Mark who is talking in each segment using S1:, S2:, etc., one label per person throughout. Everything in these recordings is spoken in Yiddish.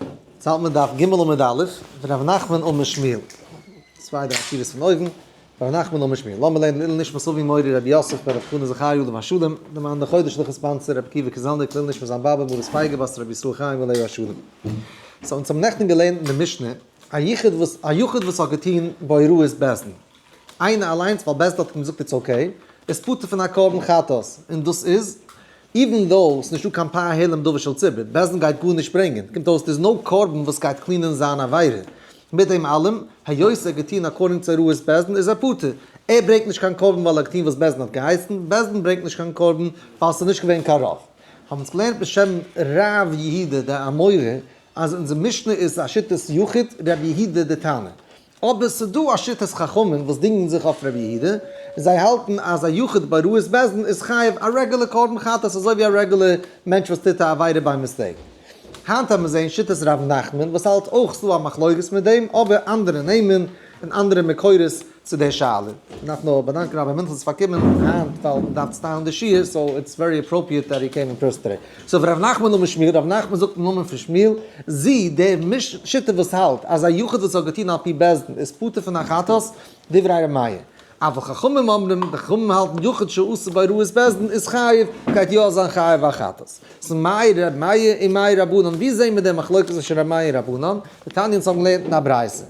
S1: יעצט האלט מען דף ג' עמוד א', ר' נחמן אמר שמואל, צוויי דריי שורות פון אויבן, ר' נחמן אמר שמואל, לאמיר לערנען לעילוי נשמת אבי מורי רבי יוסף בן רבי חנא זכריה עליו השלום, למען די חודש לכ' ספאנסער רבי עקיבא קעזעלניק לעילוי נשמת זיין באבע מרת פייגא בת רבי ישראל חיים עליה השלום. so אונז האבן נעכטן געלערנט אין די משנה, א יחיד וואס א יחיד וואס האט געטון בהוראת בית דין, איינער אליינס ווייל בית דין האט אים געזאגט it's okay, איז פטור פון א קרבן חטאת, און דאס איז even though ס'איז נישטא קיין פר העלם דבר של ציבור, בית דין גייט גארנישט ברענגען, קומט אויס there's no קרבן וואס גייט clean ען זיין עבירה. מיט דעם אלעם, היות ער האט געטון according צו הוראת בית דין איז ער פטור. ער ברענגט נישט קיין קרבן ווייל ער האט געטון וואס בית דין האט געהייסן, בית דין ברענגט נישט קיין קרבן ווייל ס'איז נישט געווען קיין רוב. האבן אונז געלערנט בשם ר' יהודה דער אמורא אז אונזער משנה איז א שיטת יחיד ר' יהודה די תנא. אבער ס'דא א שיטת חכמים וואס דינגן זיך אויף רבי יהודה, און זיי האלטן אז א יחיד בהוראת בית דין איז חייב א רעגולער קרבן חטאת אזוי ווי א רעגולער מענטש וואס טוט א עבירה by mistake. היינט האט מען זעהן שיטת ר' נחמן וואס האלט אויך ס'דא א מחלוקת מיט דעם אבער אנדערע נעמען און אנדערע מקורות צו די שאלה. מ'דארף נאר באדאנקען רבי מינדלס פאר קומען היינט ווייל מ'דארף צוטיילן די שיעור so it's very appropriate that he came in person today. so ר' נחמן אמר שמואל, ר' נחמן זאגט אין נאמען פון שמואל, זי, די שיטה וואס האלט אז א יחיד וואס האט געטון על פי בית דין איז פטור פון א חטאת, דברי ר' מאיר. אבל חכמים אומרים, די חכמים האלטן יחיד שעשה בהוראת בית דין איז חייב, גייט יא זיין חייב א חטאת. ס'איז מאי ר' מאיר און מאי רבנן, ווי זעהן מיר די מחלוקת צווישן ר' מאיר און רבנן? דתניא אונז האבן געלערנט אין א ברייתא.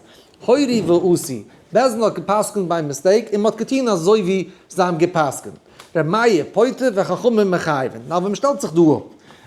S1: הורו ועשו, בית דין האט גע'פסק'נט by mistake און מ'האט געטון אזוי ווי זיי האבן גע'פסק'נט. ר' מאיר פוטר וחכמים מחייבין. נאר ווען מ'שטעלט זיך דא אפ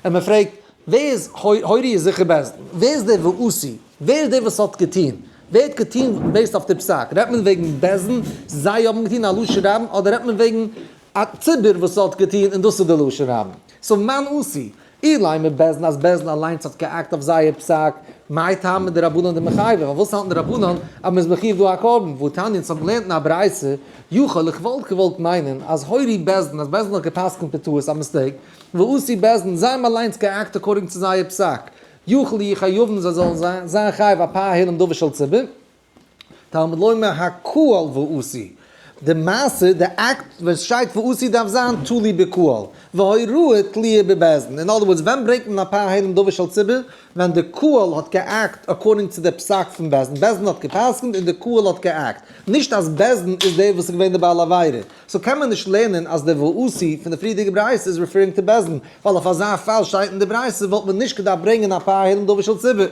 S1: און מ'פרעגט ווער איז הורו איז זיכער בית דין, ווער איז דער ועשו, ווער איז דער וואס האט געטון, ווער האט געטון based אויף די פסק, רעדט מען וועגן בית דין זיי האבן געטון א לשון רבים אדער רעדט מען וועגן א ציבור וואס האט געטון און דאס איז די לשון רבים. so מאן עשו, אילימא בית דין אז בית דין אליינס האט געאקט אויף זייער פסק, מאי טעמא דרבנן דמחייבי, פארוואס האלטן די רבנן אז מ'איז מחיוב דא א קרבן, והתניא אונז האבן געלערנט אין א ברייתא, יכול איך וואלט געוואלט מיינען אז הורו בית דין אז בית דין האט געפסקנט בטעות א mistake, ועשו בית דין, זיי האבן אליינס געאקט according צו זייער פסק, יכול יהיו חייבין זיי זאלן זיין חייב א פר העלם דבר של ציבור. תלמוד לומר הקהל ועשו. די מעשה, די אקט ווען סשטייט ועשו דארף זיין תלוי בקהל, והוראה תלויה בבית דין. אין other words, ווען ברענגט מען א פר העלם דבר של ציבור? ווען די קהל האט געאקט according צו די פסק פון בית דין. בית דין האט געפסקנט און די קהל האט געאקט. נישט אז בית דין איז דער וואס איז געווען די בעל עבירה. so קען מען נישט לערנען אז די ועשו פון די פריערדיגע ברייתא איז referring to בית דין, ווייל אויף אזא פאל שטייט אין די ברייתא וואלט מען נישט געדארפט ברענגען א פר העלם דבר של ציבור.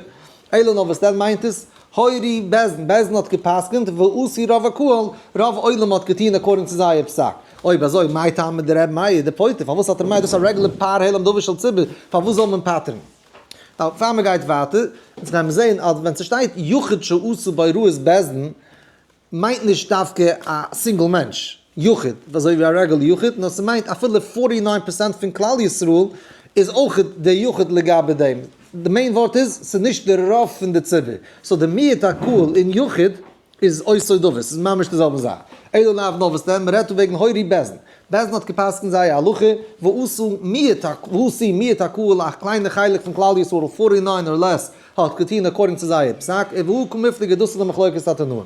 S1: אלא נאר וואס דען מיינט עס? הורו בית דין, בית דין האט געפסקנט, ועשו רוב הקהל, רוב עולם האט געטון according צו זייער פסק. אויב אזוי, מאי טעמא דר' מאיר דפוטר, פארוואס האט ר' מאיר דאס א רעגולער פר העלם דבר של ציבור, פארוואס זאל מען פטר'ן? now, פאר מען גייט ווייטער, אונז גיימיר זעהן אז ווען ס'שטייט יחיד שעשו בהוראת בית דין, מיינט נישט דווקא א single מענטש, יחיד, אזוי ווי א רעגולער יחיד, נאר ס'מיינט אפילו 49 percent פון כלל ישראל איז אויך דער יחיד לגבי דעם. די main ווארט איז, ס'איז נישט די רוב פון די ציבור. so די מיעוט הקהל און יחיד איז אותו דבר, ס'איז ממש די זעלבע זאך. אלא לאו נאר וואס דען, מ'רעדט דא וועגן הורו בית דין. בית דין האט גע'פסק'נט זייער הלכה, ועשו מיעוט הקהל א קליינע חלק פון כלל ישראל, 49 or less, האט געטון according צו זייער פסק, ובהא קמיפלגי דאס איז די מחלוקת התנאים.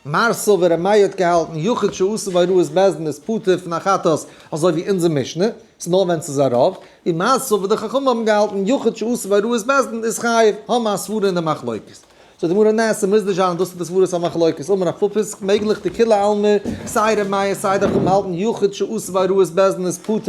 S1: מר סבר ר' מאיר האט געהאלטן יחיד שעשו בהוראת בית דין איז פטור פון א חטאת אזוי ווי אונזער משנה, ס'איז נאר ווען ס'איז א רוב, און מר סבר די חכמים האבן געהאלטן יחיד שעשו בהוראת בית דין איז חייב, האבן א סברה אין די מחלוקת. זאגט די גמרא נע ס'מוז נישט זיין אז דאס איז די סברת המחלוקת, אמר רב פפא איז מעגליך דכולי עלמא סיי ר' מאיר סיי די חכמים האלטן יחיד שעשו בהוראת בית דין איז פטור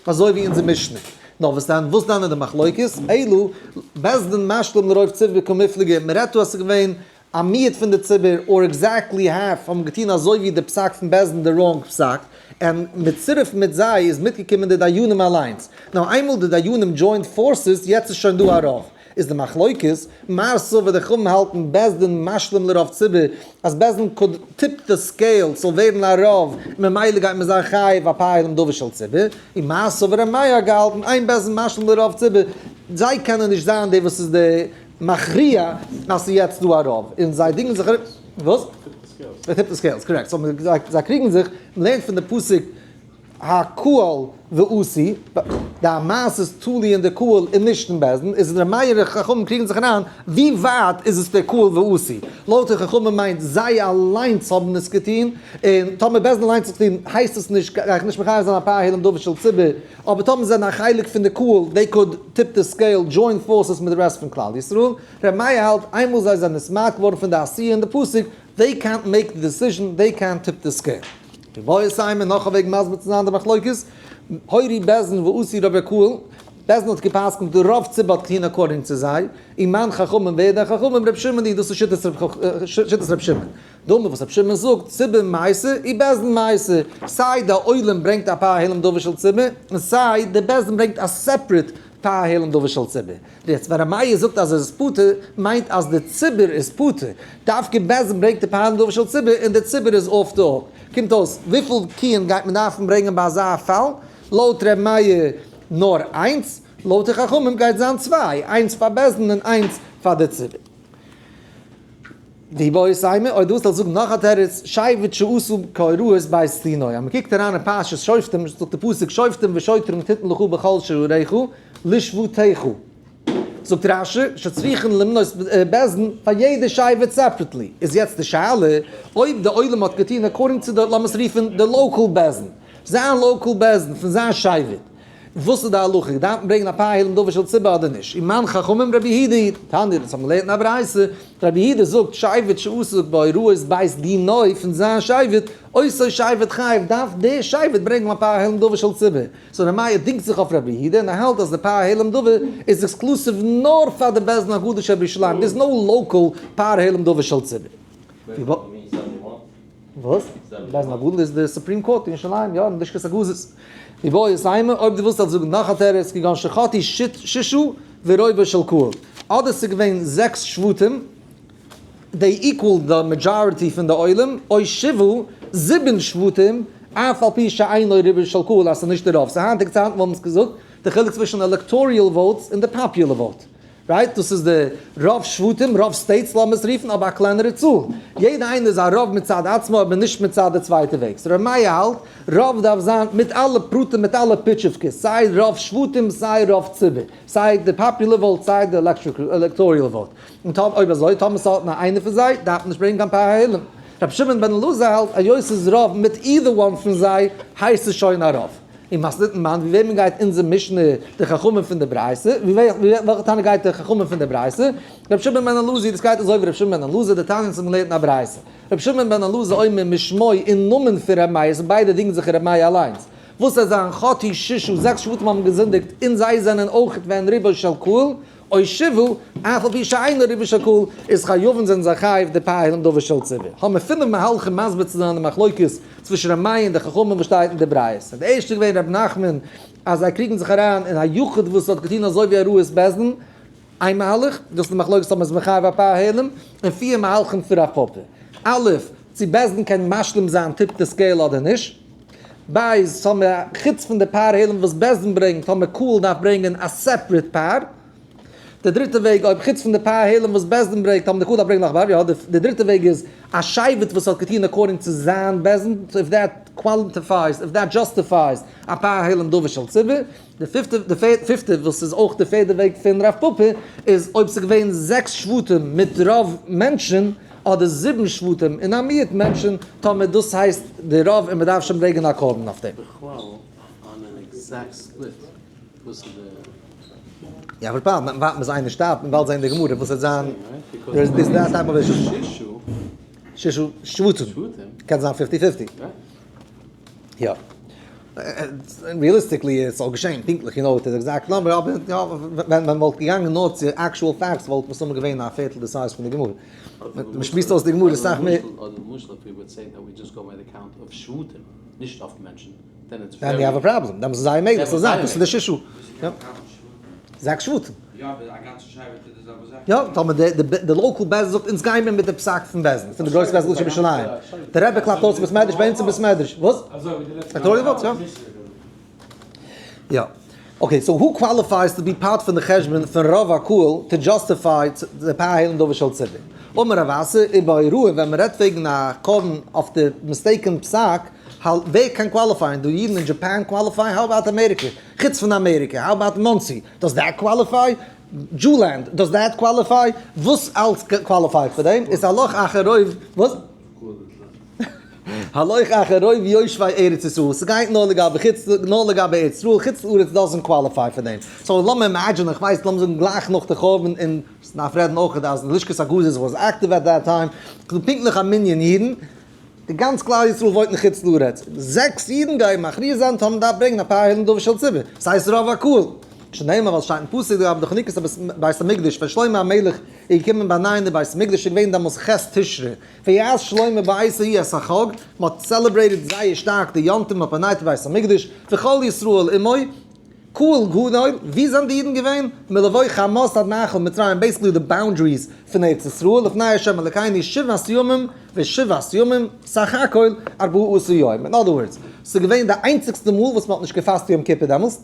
S1: אזוי ווי אונזער משנה. נאר וואס דען, וואס דען איז די מחלוקת? אלא, בית דין משלים לרוב ציבור קמיפלגי, מען רעדט דא אז ס'איז געווען א מיעוט פון די ציבור, or exactly half, האבן געטון אזוי ווי די פסק פון בית דין די wrong פסק, און מצרף מיט זיי איז מיטגעקומען די דיינים אליינס. נאר איינמאל די דיינים joined forces, יעצט איז שוין דא א רוב. איז די מחלוקת, מר סבר די חכמים האלטן בית דין משלים לרוב ציבור, אז בית דין could tip the scale ס'זאל ווערן א רוב, און ממילא גייט מען זיין חייב א פר העלם דבר של ציבור, און מר סבר ר' מאיר האט געהאלטן אין בית דין משלים לרוב ציבור, זיי קענען נישט זיין די וואס איז די מכריע אז ס'איז יעצט דא א רוב, און זיי דינגען זיך ארום, וואס? tip the scales, correct, so זיי קריגן זיך, מ'לערנט פון די פסוק. הקהל ועשו, די מעשה איז תלוי אין די קהל און נישט אין בית דין, איז ר' מאיר און חכמים קריגן זיך אריין ווי ווייט איז עס דער קהל ועשו, לויט די חכמים מיינט זיי אליינס האבן עס געטון, און טאמער בית דין אליינס האט עס געטון הייסט עס נישט, גיי איך נישט מחייב זיין א פר העלם דבר של ציבור, אבער טאמער זיי זענען א חלק פון די קהל, they could tip the scale, join forces מיט די רעסט פון כלל ישראל. ר' מאיר האלט איינמאל זיי זענען smart געווארן פון די עשיה אין די פסוק, they can't make the decision, they can't tip the scale. ואיבעית אימא נאך א וועג מסביר צו זיין די מחלוקת, הורו בית דין ועשו רוב הקהל, בית דין האט געפסקנט די רוב ציבור האט געטון according צו זיי, ומאן חכמים ווער די חכמים ר' שמעון היא דאס איז שיטת ר' שמעון. דאמר וואס ר' שמעון זאגט, ציבור מייתי ובית דין מייתי, סיי די עולם ברענגט א פר העלם דבר של ציבור, און סיי די בית דין ברענגט א separate פר העלם דבר של ציבור. יעצט ווען ר' מאיר זאגט אז עס איז פטור, מיינט אז די ציבור איז פטור. דווקא בית דין ברענגט די פר העלם דבר של ציבור און די ציבור איז off the hook. קומט אויס, וויפיל קיען גייט מען דארפן ברענגען ביי אזא פאל? לויט ר' מאיר נאר איינס, לויט די חכמים גייט זיין צוויי, איינס פאר בית דין און איינס פאר די ציבור. ואיבעית אימא, אויב דו ווילסט זאגן נאך א תירוץ, שבט שעשו כהוראת בית דינו, אז מען קוקט אריין אין פרשת שופטים, זאגט די פסוק שופטים ושוטרים תתן לך בכל שעריך לשבטיך. זאגט רש"י, שצריכין למנות בית דין פאר יעדע שבט separately. איז יעצט די שאלה, אויב די עולם האט געטון according צו די, לאמיר עס רופן, די local בית דין, זיין local בית דין פון זיין שבט, וואס איז די הלכה? דארף מען ברענגען א פר העלם דבר של ציבור אדער נישט? ומאן חכמים רבי יהודה תניא, דאס האבן מיר געלערנט אין א ברייתא, רבי יהודה זאגט שבט שעשו בהוראת בית דינו פון זיין שבט, אותו שבט חייב, דארף דער שבט ברענגען א פר העלם דבר של ציבור. so ר' מאיר דינגט זיך אויף רבי יהודה און ער האלט אז די פר העלם דבר איז exclusive נאר פאר די בית דין הגדול שבירושלים, דער איז no local פר העלם דבר של ציבור. וואס? בית דין הגדול איז די supreme court אין ירושלים, יא, אין לשכת הגזית. ואיבעית אימא, אויב דו ווילסט אלס זאגן נאך א תירוץ, כגון שחטאו ששה ורובו של קהל. אדער ס'איז געווען זעקס שבטים, they equal די majority פון די עולם, או שבעה, זיבן שבטים, אף על פי שאינו רובו של קהל, אז ס'איז נישט די רוב. so היינטיגע צייטן וואלט מען עס געזאגט, די חילוק צווישן electoral votes און די popular vote. right? דאס איז די רוב שבטים, רוב states לאמיר עס רופן, אבער א קלענערע צאל. יעדע איינער איז א רוב מצד עצמו אבער נישט מצד די צווייטע וועג. so ר' מאיר האלט, רוב דארף זיין מיט אלע פרטים מיט אלע פיטשיווקעס, סיי רוב שבטים סיי רוב ציבור, סיי די popular vote סיי די electoral vote. און אויב אזוי, טאמער ס'האט נאר איינער פון זיי, דארף מען נישט ברענגען קיין פר העלם. רבי שמעון בן אלעזר האלט, היות ס'איז רוב מיט either one פון זיי, הייסט עס שוין א רוב. ומתניתין מאן, ווי וועמען גייט אונזער משנה די חכמים פון די ברייתא? ווי וועלכע תנא גייט די חכמים פון די ברייתא? רבי שמעון בן אלעזר, דאס גייט אזוי ווי רבי שמעון בן אלעזר, דתניא אונז האבן געלערנט אין א ברייתא. רבי שמעון בן אלעזר אומר משמו אין נאמען פון רבי מאיר, און ביידע דינגען זיך אין רבי מאיר אליינס. וואס זיי זענען חטאו ששה, זעקס שבטים האבן געזינדיגט, און זיי זענען אויך והן רובו של קהל, או שבעה, אף על פי שאינו רובו של קהל, איז חייבין זענען זיי חייב די פר העלם דבר של ציבור. האבן מיר פינף מהלכים מסביר צו זיין די מחלוקת צווישן ר' מאיר און די חכמים וואס שטייט אין די ברייתא. די ערשטע איז געווען ר' נחמן אז זיי קריגן זיך אריין אין א יחיד וואס האט געטון אזוי ווי הוראת בית דין, איין מהלך, דאס איז די מחלוקת אויב מען איז מחייב א פר העלם, און פיר מהלכים פון רב פפא. א', צו בית דין קען משלים זיין tip the scale אדער נישט. ב', האבן מיר חוץ פון די פר העלם וואס בית דין ברענגט, האבן מיר קהל דארף ברענגען א separate פר. די דריטע וועג, אויב חוץ פון די פר העלם וואס בית דין ברענגט, האבן די קהל דארף ברענגען נאך א פר, יא, די דריטע וועג איז א שבט וואס האט געטון according צו זיין בית דין, so if that qualifies, if that justifies א פר העלם דבר של ציבור. די פיפטע, די פיפטע וואס איז אויך די פערדע וועג פון רב פפא, איז אויב ס'איז געווען זעקס שבטים מיט רוב מענטשן, אדער זיבן שבטים און א מיעוט מענטשן, טאמער דאס הייסט די רוב און מ'דארף שוין ברענגען א קרבן אויף דעם.
S2: בכלל אן אן exact split וואס איז די.
S1: יא אבער באלד ווארט מען איינער שטארבט מען באלד זען די גמרא וואס וועט זיין דאס דאס type of issue. שישו שבטים. קען זיין fifty fifty. יא. realistically עס זאל געשען פונקטליך you know די exact number אבער יא ווען מען וואלט געגאנגען נאר צו actual facts וואלט מסתמא געווען א פערטל די size פון די גמרא. מען שמועסט אויס די גמרא אסאך מער.
S2: אדער למשל if we would say that we just go by the count of שבטים, נישט אויף מענטשן, then it's
S1: very. Then you have a problem, דעמאלטס איז זייער מעגליך ס'זאל זיין, דאס איז די שישו. זעקס שבטים.
S3: יא אבער א גאנצע שבט איז די זעלבע זאך.
S1: יא, טאמער די local בית דין זאגט אונז גייען מיר מיט די פסק פון בית דין, פון די גרויסע בית דין ירושלים. די רבי קלאפט אויס בית מדרש ביי אונז אין בית מדרש. וואס? יא. okay, so who qualifies to be part פון די חשבון פון רוב הקהל to justify די פר העלם דבר של ציבור? אמר רב אסי, איבעיא להו, ווען מען רעדט וועגן א קרבן אויף די mistaken פסק, ווער קען qualify ען? דא אידן אין Japan qualify? How about אמעריקע? חוץ פון אמעריקע, how about מאנסי? Does that qualify? Jewland, does that qualify? וואס אלץ qualify ט פאר דעם? איז הלוך אחר רוב, וואס? הלוך אחר רוב יושבי ארץ ישראל, ס'גייט נאר לגבי חוץ, נאר לגבי ארץ ישראל, חוץ לארץ doesn't qualify פאר דעם. So לאמיר imagine ען, איך ווייס, לאמיר זאגן גלייך נאך די חורבן אין, ס'דארף רעדן אויך אז לשכת הגזית was active at that time, ס'דא פונקטליך א מנין אידן, די גאנץ כלל ישראל וואוינט אין חוץ לארץ, זעקס אידן גייען מכריע זיין טאמער מ'דארף ברענגען א פר העלם דבר של ציבור, ס'הייסט רוב הקהל. שנאמר ווייל ס'שטייט אין פסוק לגבי די חנוכת בית המקדש ווען שלמה המלך איז געקומען באנייען די בית המקדש איז געווען דעמאלס ח' תשרי, ויעש שלמה בעת ההיא את החג, מ'האט celebrated זייער שטארק די יום טוב, מ'האט באנייט די בית המקדש, וכל ישראל עמו, קהל גדול, ווי זענען די אידן געווען? מלבוא חמת עד נחל מצרים, basically די boundaries פון ארץ ישראל, לפני ה' אלקינו שבעת ימים ושבעת ימים, סך הכל ארבעה עשר יום. In other words, ס'איז געווען די איינציגסטע מאל וואס מ'האט נישט געפאסט יום כיפור דעמאלס,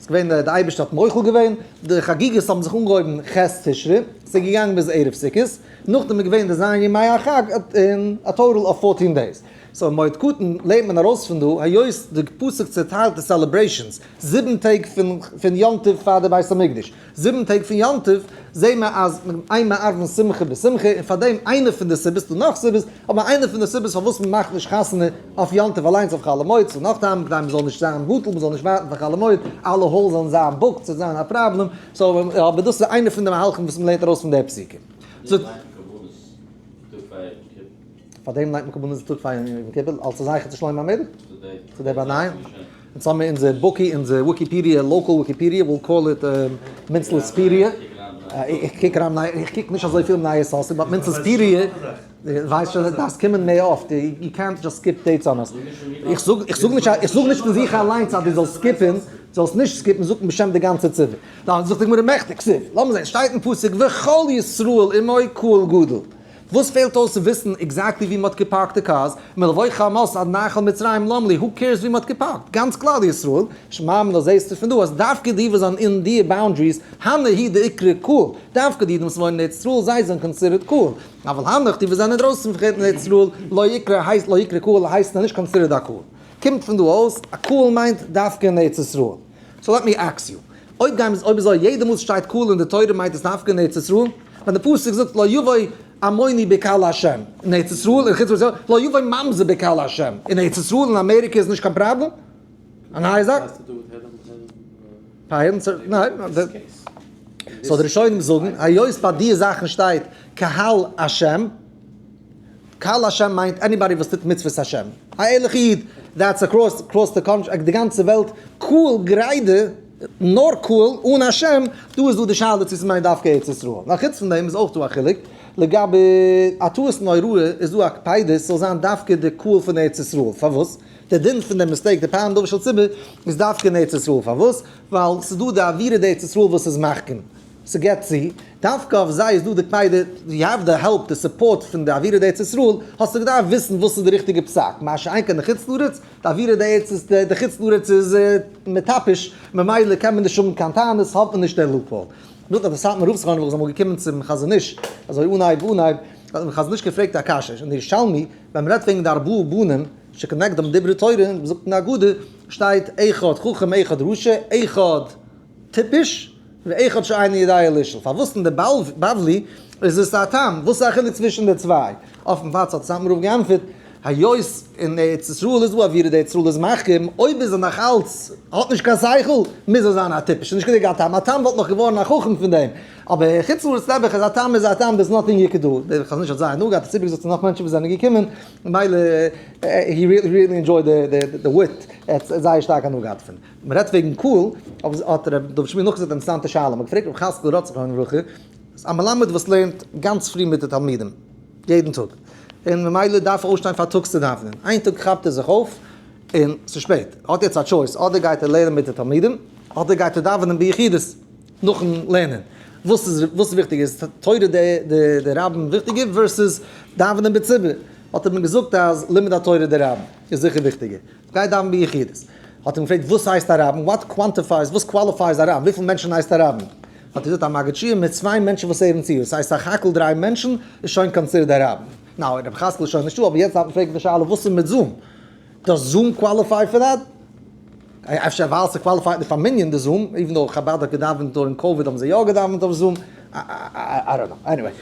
S1: ס'איז געווען די אייבערשטער האט מוחל געווען, די חגיגות האבן זיך אנגעהויבן ח' תשרי, ס'איז געגאנגען ביז ערב סוכות, נאכדעם איז געווען די ז' ימי החג אין א total of fourteen days. So מועד קטן לערנט מען ארויס פון דא, היות די פסוק צעטיילט די celebrations, זיבן טעג פון יום טוב פאר די בית המקדש, זיבן טעג פון יום טוב, זעהן מיר אז אין מערבין שמחה בשמחה, און פאר דעם איינע פון די סיבות, ס'דא נאך סיבות, אבער איינע פון די סיבות פארוואס מען מאכט נישט חתונה אויף יום טוב אליינס אויף חול המועד, ס'דא נאך טעמים כדי מען זאל נישט זיין בטל, מען זאל נישט ווארטן פאר חול המועד, אלע halls זאלן זיין booked, ס'וועט זיין א פראבלעם, so אבער דאס איז איינע פון די מהלכים וואס מען לערנט ארויס פון די פסוקים. פאר דעם ליינט מען קרבנות די טאג פאר יום כיפור, אלס א זכר צו שלמה המלך, צו די באנייען. אונז האמיר אונזער בוקי, אונזער Wikipedia, local Wikipedia, we'll call it מינצלספידיע. איך קוק אריין, איך קוק נישט אזויפיל נייעס אויס, but מינצלספידיע, ווייסט שוין, דארפסט קומען מער אפט, you can't just skip dates on us. איך זאג, איך זאג נישט, איך זאג נישט פון זיך אליינס אז דו זאלסט skip ן, זאלסט נישט skip ן, זאגט מען בשם די גאנצע ציבור. דאן זאגט די גמרא מעכטיג, כתיב, לאמיר זען, שטייט אין פסוק וכל ישראל עמו קהל גדול. וואס פעלט אויס צו וויסן exactly ווי מ'האט געפארקט די cars, מלבוא חמת עד נחל מצרים למה לי, who cares ווי מ'האט געפארקט, גאנץ כלל ישראל, שמע מינה זעהסטו פון דא אז דווקא די וואס זענען אין די boundaries, הני הוא דאיקרי קהל, דווקא די אידן וואס וואוינען אין ארץ ישראל זיי זענען considered קהל, אבל הנך די וואס זענען אינדרויסן פון ארץ ישראל, לא איקרי הייסט לא איקרי קהל הייסט נישט considered א קהל. קומט פון דא אויס א קהל מיינט דווקא אין ארץ ישראל. So let me ask you, אויב גיימער אויב אזוי יעדע מאל ס'שטייט קהל אין די תורה מיינט עס דווקא אין ארץ ישראל? ווען די פסוק זאגט לא יבוא עמוני בקהל השם אין ארץ ישראל אין חוץ לארץ לא יבוא ממזר בקהל השם אין ארץ ישראל אין אמעריקע איז נישט קיין פראבלעם? א נייע זאך? So די ראשונים זאגן היות ביי די זאכן שטייט קהל השם, קהל השם מיינט anybody וואס טוט מצוות השם, א ערליכע איד that's across across the country די גאנצע וועלט, קהל גריידע, נאר קהל אן השם, דא איז דא די שאלה צו ס'מיינט דווקא ארץ ישראל, נאר חוץ פון דעם איז אויך דא א חילוק, לגבי א טעות נוראה איז דא א קפידה ס'זאל זיין דווקא די קהל פון ארץ ישראל, פארוואס? די דין פון די mistake די פעם דבר של ציבור איז דווקא אין ארץ ישראל, פארוואס? ווייל ס'איז דא די אווירה דארץ ישראל וואס איז מחכים. ס'געט צו, דווקא אויף זיי איז דא די קפידה, you have the help, די support פון די אווירה דארץ ישראל, האסטו געדארפט וויסן וואס איז די ריכטיגע פסק, מה שאין כן די חוץ לארץ, די אווירה דארץ איז, די חוץ לארץ איז מטפש, ממילא קען מען נישט האבן קיין טענות, האט מען נישט דער loophole. נאך דער סאטמאר רב זכרונו לברכה איז אמאל געקומען צום חזון איש, אזוי אנהייב אנהייב, האט אים חזון איש געפרעגט א קשיא, אין ירושלמי, ווען מ'רעדט וועגן די ארבעה בנים, שכנגדם דברה תורה, מ'זאגט אין די הגדה, שטייט אחד חכם אחד רשע, אחד טיפש, ואחד שאינו יודע לשאול, פארוואס אין די בבלי איז עס א תם? וואס איז א חילוק צווישן די צוויי? אויפן פלאץ האט סאטמאר רב געענטפערט, היות אין ארץ ישראל איז דא אווירא דארץ ישראל איז מחכים, אויב איז ער נאך אלץ האט נישט קיין שכל, מוז ער זיין א טיפש, נישט גענוג א תם, א תם וואלט נאך געווארן א חכם פון דעם, אבער חוץ לארץ נעבעך איז א תם איז א תם, there's nothing you can do, דער חזון איש האט זייער הנאה געהאט, האט עס איבערגעזאגט צו נאך מענטשן וואס זענען געקומען, ממילא he really enjoyed the wit, ער האט זייער שטארק הנאה געהאט דערפון. מען רעדט וועגן קהל, אבער האט ר' דוד שמואל נאכגעזאגט א אינטערעסאנטע שאלה, מען האט געפרעגט ר' חזקאל ראטה זכרונו לברכה, א מלמד וואס לערנט גאנץ פרי מיט די תלמידים, יעדן טאג, און ממילא דארף ער אויפשטיין פארטאגס צו דאווענען, איין טאג כאפט ער זיך אויף און ס'איז שפעט, האט יעצט א choice, אדער גייט ער לערנען מיט די תלמידים, אדער גייט ער דאווענען ביחידות נאכן לערנען, וואס איז וואס איז וויכטיגער, איז תורה דרבים וויכטיגער versus דאווענען בציבור, האט ער אים געזאגט אז לימוד התורה דרבים איז זיכער וויכטיגער. גיי דאווען ביחידות. האט אים געפרעגט וואס הייסט א רבים? What quantifies, וואס qualifies א רבים? וויפיל מענטשן הייסט א רבים? האט ער געזאגט א מגיד שיעור מיט צוויי מענטשן וואס הערן צו, עס הייסט סך הכל דריי מענטשן איז שוין considered א רבים. Now רבי חזקאל איז שוין נישטא אבער יעצט דארף מען פרעגן די שאלה וואס איז מיט Zoom? Does Zoom qualify for that? אפשר ווייל ס' qualify ט נישט פאר מנין די Zoom, even though חבד האט געדאווענט during COVID האבן זיי יא געדאווענט אויף Zoom, I don't know, anyway.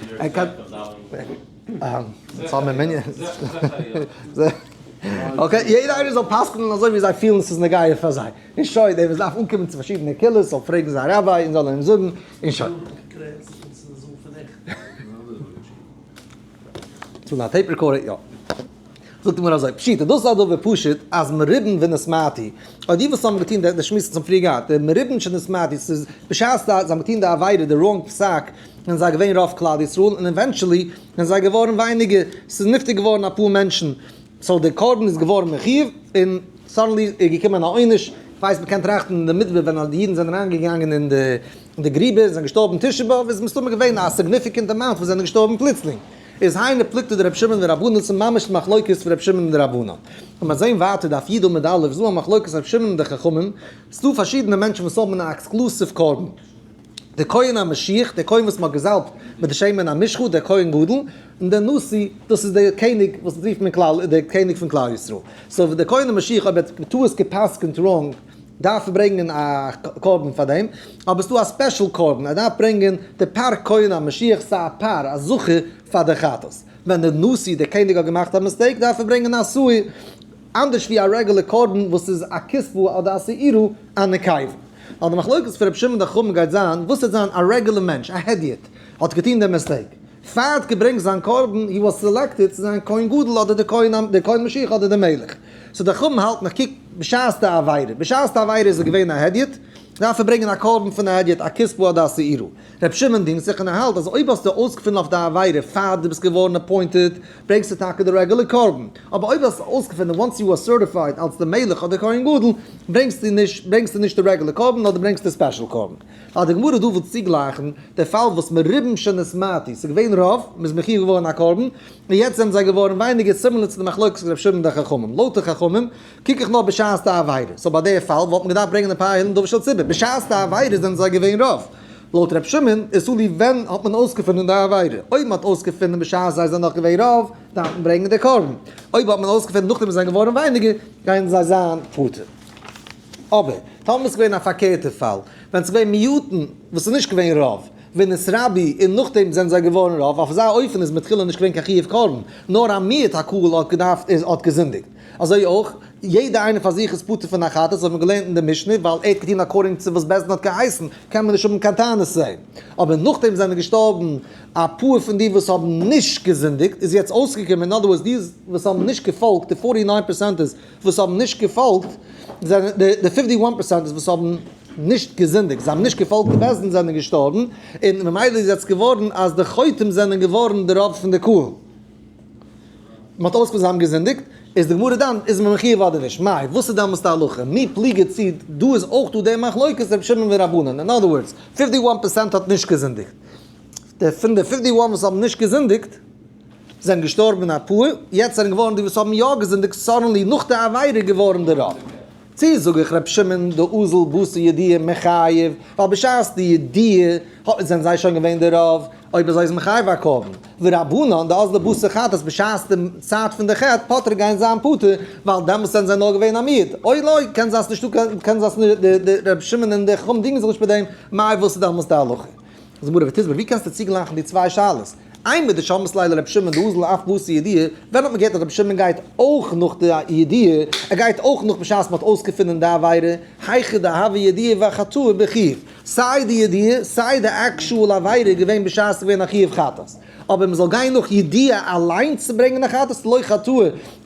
S1: אונז האבן מנין. Okay, יעדער איינער זאל פסק'נען אזוי ווי זיי פילן ס'איז נוגע פאר זיי. און שוין, דער וואס דארף אנקומען צו פארשידענע קהילות זאל פרעגן זיין רבי און זאל אים זאגן, און שוין. צו א tape recorder, יא. זאגט די גמרא אזוי, פשיטא, דאס איז א דבר פשוט אז מרובין ונתמעטו, אויב די וואס האבן געטון די שמועס וואס האבן פריער געהאט, די מרובין שנתמעטו, ס'איז בשעת זיי האבן געטון די עבירה, די wrong פסק, זענען זיי געווען רוב כלל ישראל, און eventually זענען זיי געווארן ווייניגער, ס'איז נפטר געווארן אפאר מענטשן, so די קרבן איז געווארן מחיוב, און suddenly איז געקומען א עונש, כ'ווייס מ'קען טראכטן אין די מדבר ווען די אידן זענען אריינגעגאנגען אין די גריבער און זענען געשטארבן תשעה באב, איז מסתמא געווען א significant amount וואס זענען געשטארבן פלוצלינג. איז היינו פלוגתא דרבי שמעון ורבנן ס'איז ממש די מחלוקת פון רבי שמעון און די רבנן. און מיר זעהן ווייטער דף י' עמוד א' איז דא א מחלוקת רבי שמעון און די חכמים, ס'איז דא פארשידענע מענטשן וואס האבן א exclusive קרבן. דער כהן המשיח, דער כהן וואס מ'האט געזאלבט מיט די שמן המשחה, דער כהן גדול, און דער נשיא, דאס איז דער קעניג וואס רופט מען כלל, דער קעניג פון כלל ישראל. so דער כהן המשיח אויב ער האט בטעות גע'פסק'נט wrong, דארף ער ברענגען א קרבן פאר דעם, אבער ס'דא א special קרבן, ער דארף ברענגען די פר כהן המשיח, ס'איז א פר, א זכר פאר די חטאת. ווען דער נשיא, דער קעניג האט געמאכט א mistake, דארף ער ברענגען א שעיר, אנדערש ווי א regular קרבן וואס איז א כשבה אדער א שעירה א נקבה. ווייל די מחלוקת פון רבי שמעון די חכמים גייט זיין, וואס וועט זיין א regular מענטש, א הדיוט, האט געטון דעם mistake, פאר ער האט געברענגט זיין קרבן, he was selected צו זיין כהן גדול אדער דער כהן, דער כהן משיח אדער דער מלך. so די חכמים האלטן איך קוק בשעת די עבירה, בשעת די עבירה איז ער געווען א הדיוט, דארף ער ברענגען א קרבן פון א הדיוט, א כשבה אדער א שעירה. ר' שמעון דינגט זיך און ער האלט אז אויב האסטו אויסגעפונען אויף די עבירה פאר דו ביסט געווארן appointed, ברענגסטו טאקע די regular קרבן, אבער אויב האסטו אויסגעפונען once you are certified אלס די מלך אדער כהן גדול, ברענגסטו נישט ברענגסטו נישט די regular קרבן נאר דו ברענגסט די special קרבן. ווייל די גמרא דא וויל צוגלייכן די פאל וואס מרובים שנתמעטו, ס'איז געווען רוב, מ'איז מחיוב געווארן א קרבן, און יעצט זענען זיי געווארן ווייניגער similar צו די מחלוקת ר' שמעון און די חכמים. לויט די חכמים קוק איך נאר בשעת די עבירה, so ביי די פאל וואלט מען געדארפט ברענגען די פר העלם דבר של ציבור, בשעת די עבירה זענען זיי געווען רוב. לויט ר' שמעון איז תלוי ווען האט מען אויסגעפונען די עבירה, אויב מען האט אויסגעפונען בשעת זיי זענען נאך געווען רוב, דארף מען ברענגען די קרבן, אויב האט מען אויסגעפונען נאכדעם וואס זיי זענען געווארן ווייניגער, גייען זיי זיין פטור. אבער טאמער איז געווען א פארקערטע פאל, ווען ס'איז געווען מיעוטן וואס איז נישט געווען רוב, ונתרבו, און נאכדעם זענען זיי געווארן רוב, אויף אזא אופן איז מתחילה נישט געווען קיין חיוב קרבן, נאר א מיעוט הקהל האט געדארפט איז האט געזינדיגט. אזוי אויך, יעדער איינער פאר זיך איז פטור פון א חטאת, אזוי האט מען געלערנט אין די משנה, ווייל ער האט געטון according צו וואס בית דין האט געהייסן, קען מען נישט האבן קיין טענות צו אים. אבער נאכדעם זענען געשטארבן אפאר פון די וואס האבן נישט געזינדיגט, איז יעצט אויסגעקומען, אין other words, די וואס האבן נישט געפאלגט, די 49 percenters וואס האבן נישט געפאלגט, זענען די 51 percenters וואס האבן נישט געזינדיגט, זיי האבן נישט געפאלגט די בית דין זענען געשטארבן, און ממילא איז יעצט געווארן אז די חוטאים זענען געווארן די רוב פון די קהל. מען האט אויסגעפונען זיי האבן געזינדיגט, איז די גמרא דן איז מען מחיוב אדער נישט, מאי, וואס איז דעמאלטס די הלכה? מי פליגי צי דא איז אויך דא די מחלוקת רבי שמעון ורבנן, אין other words, 51 percent האט נישט געזינדיגט, די פון די 51 וואס האבן נישט געזינדיגט זענען געשטארבן אפאר, יעצט זענען געווארן די וואס האבן יא געזינדיגט suddenly נאך די עבירה געווארן די רוב. צי זאג איך רבי שמעון דאזיל בתר ידיעה מיחייב, ווייל בשעת די ידיעה האט זענען זיי שוין געווען די רוב, אויב אזוי איז מחייב א קרבן. ורבנן דאזלי בתר חטאת בשעת די צייט פון די חטא פטרי גייען זיין פטור, ווייל דעמאלטס זענען זיי נאר געווען א מיעוט. אוי לא, קען זיין ס'נישטא קיין, קען זיין ס'נישט די די רבי שמעון און די חכמים דינגען זיך נישט מיט דעם, מאי וואס איז דעמאלטס די הלכה? זאגט די גמרא ותסברא ווי קענסטו צוגלייכן די צוויי שאלות? אימר דשמעת ליה לרבי שמעון דאזיל אף בתר ידיעה, ווען האט מען געהערט אז רבי שמעון גייט אויך נאך די ידיעה, ער גייט אויך נאך בשעת מען האט אויסגעפונען די עבירה, היכא דהוה ידיעה ואחטאה בחיוב, סיי די ידיעה סיי די actual עבירה איז געווען בשעת ס'איז געווען א חיוב חטאת, אבער מען זאל גיין נאך ידיעה אליינס צו ברענגען א חטאת לא חטאה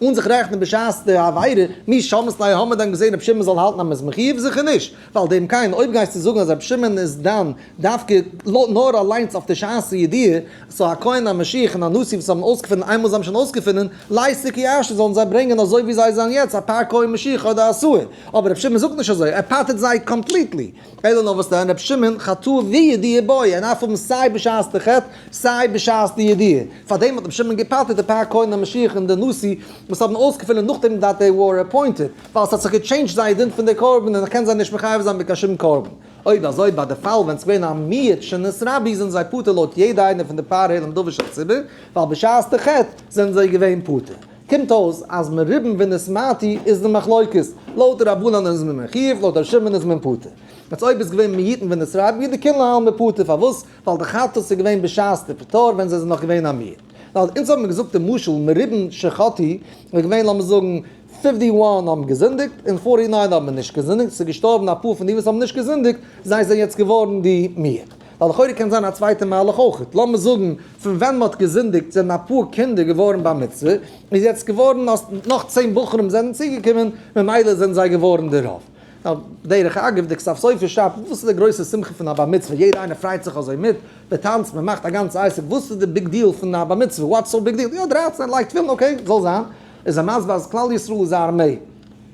S1: אן זיך רעכענען בשעת די עבירה, מי שמעת ליה האט מען דען געזען רבי שמעון זאל האלטן אז מען איז מחיוב? זיכער נישט, ווייל דעם קיין אויב גייסטו זאגן אז רבי שמעון איז דן דווקא נאר אליינס אויף די שעת הידיעה, so א כהן א משיח און א נשיא וואס האבן אויסגעפונען איינמאל זיי האבן שוין אויסגעפונען, ליתו כי אשתא זאלן זיי ברענגען אזוי ווי זיי זענען יעצט א פר כהן משיח אדער א שעיר. אבער רבי שמעון זאגט נישט אזוי, ער פטר'ט זיי completely. אלא נאר וואס דען רבי שמעון חטאה וידיעה בעי, ער דארף האבן סיי בשעת די חטא סיי בשעת די ידיעה. פארדעם האט רבי שמעון געפטר'ט די פר כהן המשיח און די נשיא וואס האבן אויסגעפונען נאכדעם that they were appointed, ווייל ס'האט זיך גע change ט זייער דין פון די קרבן און איך קען זיי נישט מחייב זיין מיט קיין שום קרבן. אויב אזוי ביי די פאל ווען ס'געווען א מיעוט שנתרבו זענען זיי פטור לויט יעדע איינע פון די פר העלם דבר של ציבור, ווייל בשעת די חטא זענען זיי געווען פטור. קומט אויס אז מרובים ונתמעטו איז די מחלוקת, לויט די רבנן איז מען מחיוב, לויט ר' שמעון איז מען פטור. יעצט אויב איז געווען מיעוטין ונתרבו דכולי עלמא פטור פארוואס? ווייל די חטאת איז געווען בשעת די פטור ווען זיי זענען נאך געווען א מיעוט. ווייל אונז האבן מיר געזאגט די משל מרובים שחטאו איז געווען לאמיר זאגן 51 האבן געזינדיגט און 49 האבן נישט געזינדיגט, ס'איז געשטארבן אפאר פון די וואס האבן נישט געזינדיגט, זיי זענען יעצט געווארן די מיעוט. ווייל לכאורה קען זיין א צווייטע מהלך אויך, לאמיר זאגן פון ווען מ'האט געזינדיגט זענען אפאר קינדער געווארן בר מצוה, איז יעצט געווארן אז נאך 10 בחורים זענען צוגעקומען, ממילא זענען זיי געווארן די רוב. נאר דרך אגב, די כתב סופר שרייבט, וואס איז די גרויסע שמחה פון א בר מצוה, יעדער איינער פרייט זיך אזוי מיט, מען טאנצט, מען מאכט א גאנצע עסק, וואס איז די big deal פון א בר מצוה, what's so big deal, יא 13 לייגט תפילין, okay, זאל זיין, איז ער מסביר אז כלל ישראל איז א ארמעי,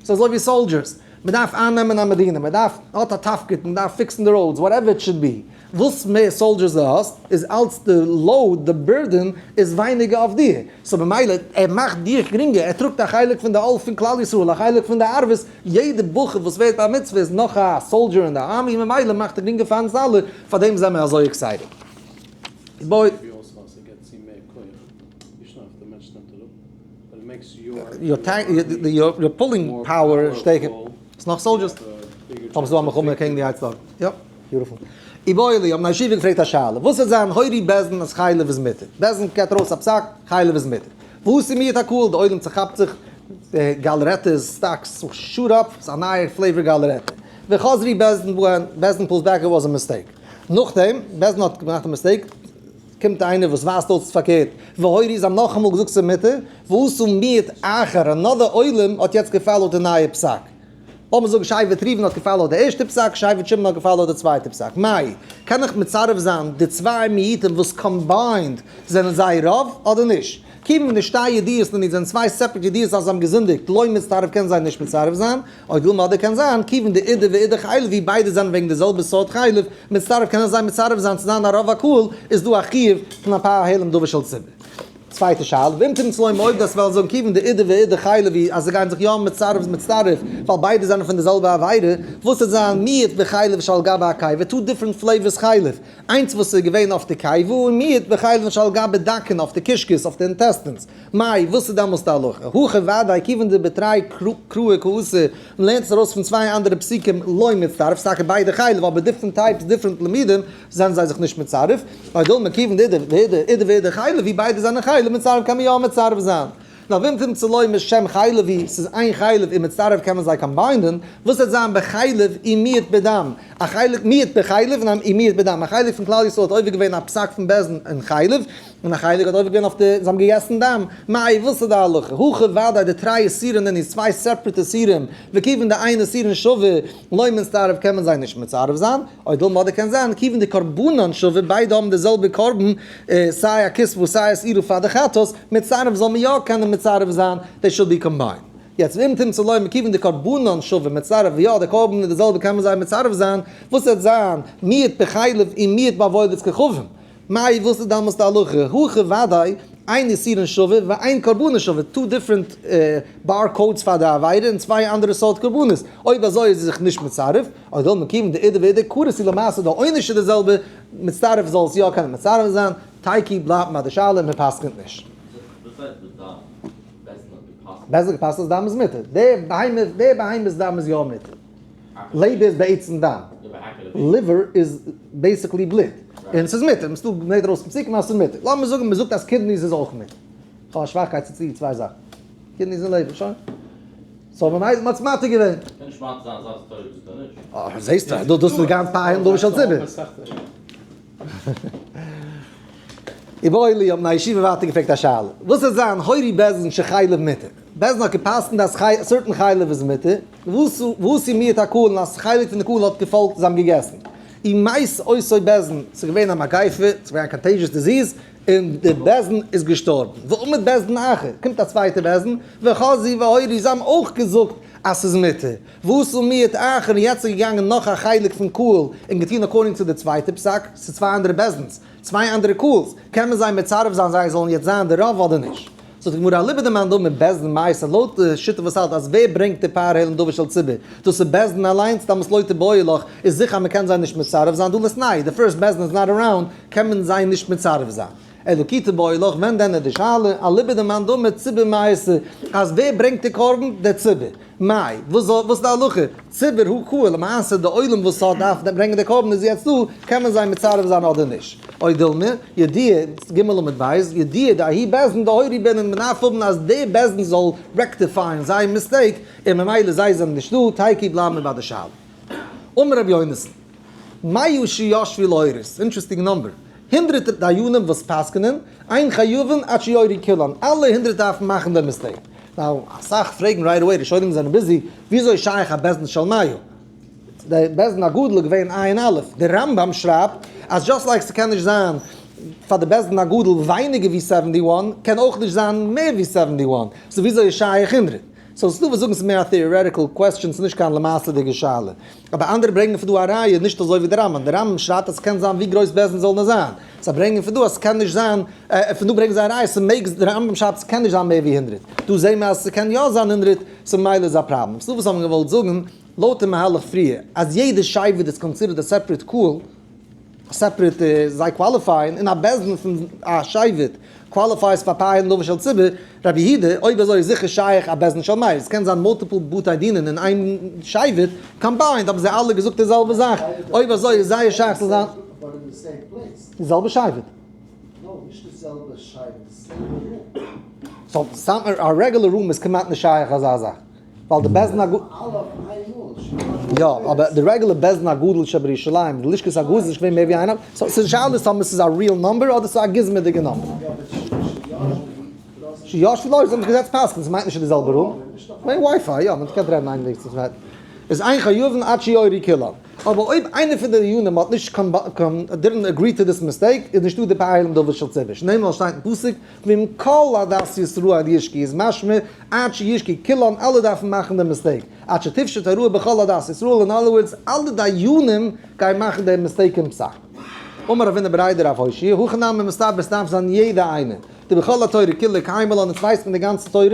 S1: ס'איז אזוי ווי soldiers, מען דארף אייננעמען א מדינה, מען דארף, האט א תפקיד, מען דארף fix ן די roads, whatever it should be, וואס מער soldiers דו האסט, איז אלץ די load, די burden, איז ווייניגער אויף דיר, so במילא, ער מאכט דיך גרינגער, ער טראגט א חלק פון די עול פון כלל ישראל, א חלק פון די ערבות, יעדע בחור וואס ווערט בר מצוה איז נאך א soldier אין די army, ממילא מאכט ער גרינגער פאר אונז אלע, פאר דעם זעמיר אזוי excited. בוי. Your pulling power שטערקער. ס'איז נאך soldiers. טאמער ס'איז דא א מלחמה קעגן די יצר הרע. יא, beautiful. איבעיא להו, האבן א ישיבה געפרעגט א שאלה. וואס וועט זיין הורו בית דין אז חלב איז מותר? בית דין געבט ארויס א פסק, חלב איז מותר. וואס איז מיעוט הקהל? די עולם צעכאפט זיך, די גאלערעטעס stocks shoot up, ס'איז א נייער flavor גאלערעטע. וחזרו בית דין בהן, בית דין pulls back it was a mistake. נאכדעם, בית דין האט געמאכט א mistake, קומט איינער וואס ווייזט אויס פארקערט, והורו זיי האבן נאכאמאל געזאגט ס'איז מותר, ועשו מיעוט אחר, another עולם האט יעצט גע follow ט די נייע פסק. לאמיר זאגן שבט ראובן האט גע follow ט די ערשטע פסק, שבט שמעון האט גע follow ט די צווייטע פסק. מאי, קען איך מצרף זיין די צוויי מיעוטים וואס combined זענען זיי רוב אדער נישט? כיוון דשתי ידיעות נינהו זענען צוויי separate ידיעות אז זיי האבן געזינדיגט, לא מצטרף קען זיי נישט מצרף זיין, או דילמא אדער קען זיין, כיוון דאידי ואידי חלב ווי ביידע זענען וועגן די זעלבע סארט חלב, מצטרף קענען זיי מצרף זיין צו זיין א רוב הקהל, איז דא א חיוב פון א פר העלם דבר של ציבור. צווייטע שאלה, ואם תמצא לומר אויב דאס וועלן זאגן כיוון דאידי ואידי חלב ווי אז זיי גייען זיך יא מצרף מצטרף ווייל ביידע זענען פון די זעלבע עבירה, וואס וועט זיין מיעוט בחלב שעל גבי הקיבה, two different flavors חלב, איינס וואס איז געווען אויף די קיבה און מיעוט בחלב שעל גבי דקין אויף די קישקעס אויף די intestines, מאי, וואס איז דעמאלס די הלכה? הכא ודאי כיוון דבתרי קראי קאתי, מ'לערנט עס ארויס פון צוויי אנדערע פסוקים לא מצטרף, ס'טאקע ביידע חלב אבער different types different לימודים זענען זיי זיך נישט מצרף, או דילמא כיוון דאידי ואידי חלב ווי ביידע זענען חלב מצטרף קען מען יא מצרף זיין. נאר ואם תמצא לומר שם חלב הוא, ס'איז איין חלב און מצטרף קען מען זיי combine ען, וואס וועט זיין בחלב ומיעוט בדם, א חלק מיעוט בחלב און מיעוט בדם, א חלק פון כלל ישראל האט עובר געווען א פסק פון בית דין אין חלב, און א חלק האט עובר געווען אויף די, זיי האבן געגעסן דם, מאי וואס איז די הלכה? הכא ודאי דתרי איסורין נינהו צוויי separate איסורים, וכיוון דאין איסורין שווה, לא מצטרף קען מען זיי נישט מצרף זיין, או דילמא אדער קען זיין, כיוון דקרבנן שווה, ביידע האבן די זעלבע קרבן, סיי א כשבה סיי א שעירה פאר די חטאת, מצטרף זאל מען יא קענען מצרף זיין, they should be combined. יעצט ואם תמצא לומר כיוון דקרבנן שווה מצטרף, יא די קרבן איז די זעלבע קען מען זיי מצרף זיין, וואס וועט זיין מיעוט בחלב און מיעוט בעבודת כוכבים? מאי וואס איז דאמאלס די הלכה? הכא ודאי, אין איסורין שווה ואין קרבנות שווה, two different bar codes פאר די עבירה און צוויי אנדערע סארט קרבנות, אויב אזוי איז ער זיך נישט מצרף, או דילמא כיוון דאידי ואידי כרת הוא למעשה די עונש איז די זעלבע, מצטרף זאל עס יא קענען מצרף זיין, תיקו בלייבט מיט די שאלה מען פסק'נט נישט.
S4: וואס הייסט בדם? בית דין האט געפסק'נט.
S1: בית דין האט געפסק'נט אז דם איז מותר. די בהמה, די בהמה'ס דם איז יא מותר. לעבער איז בעצם דם. liver איז basically בלוט. און ס'איז מותר. מ'איז דא געמעגט ארויס פון פסוקים אז ס'איז מותר. לאמיר זאגן מ'זאגט אז kidneys איז אויך מותר. כ'האב א שוואכקייט צו די צוויי זאכן. kidneys און לעבער. שוין. so מ'האט עס מתיר געווען.
S4: קען נישט מתיר זיין אזא סטארי וואס איז נישט.
S1: אה, זעסטו, דאס איז גאנץ פאר דא של ציבור. איבעיא להו האבן א ישיבה ווייטער געפרעגט א שאלה. וואס וועט זיין הורו בית דין שחלב מותר? בית דין האט געפסקנט אז certain חלב איז מותר, ועשו מיעוט הקהל און אז חלק פון די קהל האט געפאלגט זיי האבן געגעסן. ומת אותו בית דין, ס'איז געווען א מגיפה, ס'איז געווען א contagious disease, און די בית דין איז געשטארבן. ועמד בית דין אחר, קומט א צווייטע בית דין, וחזרו והורו, זיי האבן אויך געזאגט אז ס'איז מותר. ועשו מיעוט אחר, און יעצט איז געגאנגען נאך א חלק פון קהל און געטון according צו די צווייטע פסק, ס'איז צוויי אנדערע בית דין'ס, צוויי אנדערע קהל'ס, קען מען זיי מצרף זיין זיי זאלן יעצט זיין די רוב אדער נישט? זאגט די גמרא אליבא דמאן דאמר בית דין מייתי לויט די שיטה וואס האלט אז ווער ברענגט די פר העלם דבר של ציבור דאס איז בית דין אליינס דאמאלס לא תיבעי לך איז זיכער אז מען קען זיי נישט מצרף זיין דא ליתנהו די first בית דין איז not around קען מען זיי נישט מצרף זיין. אלא כי תבעי לך, ווען דען איז די שאלה, אליבא דמאן דאמר ציבור מעשה, אז ווער ברענגט די קרבן? דער ציבור. מאי, וואס זאל, וואס איז די הלכה? ציבור הוא קהל, למעשה די עולם וואס האט דארף ברענגען די קרבן איז יעצט דא, קען מען זיי מצרף זיין אדער נישט? או דילמא, ידיע, ג עמוד ב', ידיע דההוא בית דין דהורי בינן, מען דארף האבן אז די בית דין זאל rectify ען זייער mistake, און ממילא זיי זענען נישט דא, תיקו בלייבן מיר ביי די שאלה. אמר רבי יונתן, מאה שישבו להורות, interesting number, הונדרעט דיינים וואס פסק'נען, אין חייבין עד שיורו כולן, אלע הונדרעט דארפן מאכן די mistake. Now, אסאך פרעגן right away, ראשונים זענען busy, וויאזוי איז שייך א בית דין של מאה? די בית דין הגדול איז געווען עין א', דער רמב ם שרייבט אז just like ס'קען נישט זיין פאר די בית דין הגדול ווייניגער ווי 71, קען אויך נישט זיין מער ווי 71, so וויאזוי איז שייך הונדרעט? So ס'דא וואס זאגן ס'איז מער א theoretical question, ס'איז נישט קיין למעשה'דיגע שאלה. אבער אנדערע ברענגען פון דא א ראיה, נישט אזוי ווי דער רמב ם. דער רמב ם שרייבט אז ס'קען זיין ווי גרויס בית דין זאל נאר זיין. זיי ברענגען פון דא אז ס'קען נישט זיין, פון דא ברענגען זיי א ראיה, ס'מעג, דער רמב ם שרייבט ס'קען נישט זיין מער ווי הונדרעט. דא זעהן מיר אז ס'קען יא זיין הונדרעט, so מילא איז א פראבלעם. ס'דא וואס האבן געוואלט זאגן, לויט די מהלך פריער, אז יעדע שבט איז considered א separate קהל, separate זיי qualify ען, און א בית דין פון א שבט qualifies פאר פעלין דבר של ציבור, רבי יהודה, אויב אזוי איז זיכער שייך א בית דין של מאה, עס קען זיין multiple בתי דינין אין איין שבט, combined האבן זיי אלע געזאגט די זעלבע זאך, אויב אזוי איז זייער שייך צו זיין. די זעלבע שבט. So א regular room איז כמעט נישט שייך אזא זאך. ווייל די בית דין הגדול. יא, אבער די regular בית דין הגדול שבירושלים, די לשכת הגזית איז נישט געווען מער ווי איינער, so ס'איז שאלה איז טאמער ס'איז א real number אדער ס'איז א גוזמא'דיגע number. שישבו להורות, זיי האבן זיך געזעצט פסק'ן, ס'מיינט נישט אין די זעלבע room. כ'מיין wifi, יא, מ'קען רעדן איין וועג צום צווייטן. איז אין חייבין עד שיורו כולן. אבער אויב איינער פון די דיינים האט נישט קיין didn't agree to this mistake, איז נישטא די פעלים דבר של ציבור. שנאמר שטייט אין פסוק, ועם כל עדת ישראל ישגו איז משמע עד שישגו כולן אלע דארפן מאכן די mistake עד שתפשט הרעה בכל עדת ישראל אין other words אלע דיינים גייען מאכן די mistake אין פסק. אמר רב הונא בריה דרב הושעיא הכי נמי מסתבר עס דארף זיין יעדע איינער דבכל התורה כולה קיימא לן אונז ווייסט מען די גאנצע תורה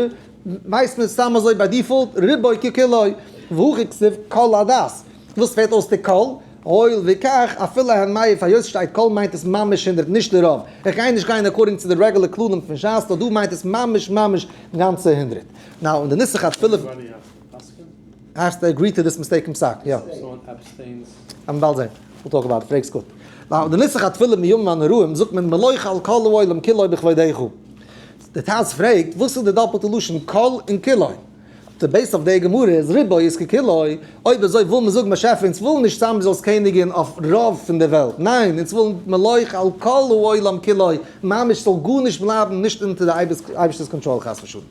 S1: ווייסט מען סתם אזוי by default רובו ככולו והכא כתיב כל עדת וואס פעלט אויס די כל? הואיל וכך, אפילו הן מאה היות שטייט כל מיינט עס ממש הונדרעט נישט די רוב, איך גיי נישט גיין according צו די regular כללים פון שס, נאר דא מיינט עס ממש ממש גאנצע הונדרעט. Now אין די נוסח התפילה. Has to agree to this mistake אין פסק, יא. מ'וועט באלד זען. We'll talk about it, פרעגסט גוט. Now אין די נוסח התפילה מימים הנוראים זאגט מען מלוך על כל העולם כולו בכבודך. די טז פרעגט וואס איז די דאפלטע לשון כל און כולו? די base אויף די גמרא איז רובו איז ככולו, אויב אזוי וויל מען זאגן באשעפער אונז ווילן נישט סתם זאלסט קעניגען אויף רוב פון די וועלט, ניין אונז ווילן מלוך על כל העולם כולו, ממש ס'זאל גארנישט בלייבן נישט אונטער די אייבערשטער'ס קאנטראל חס ושלום.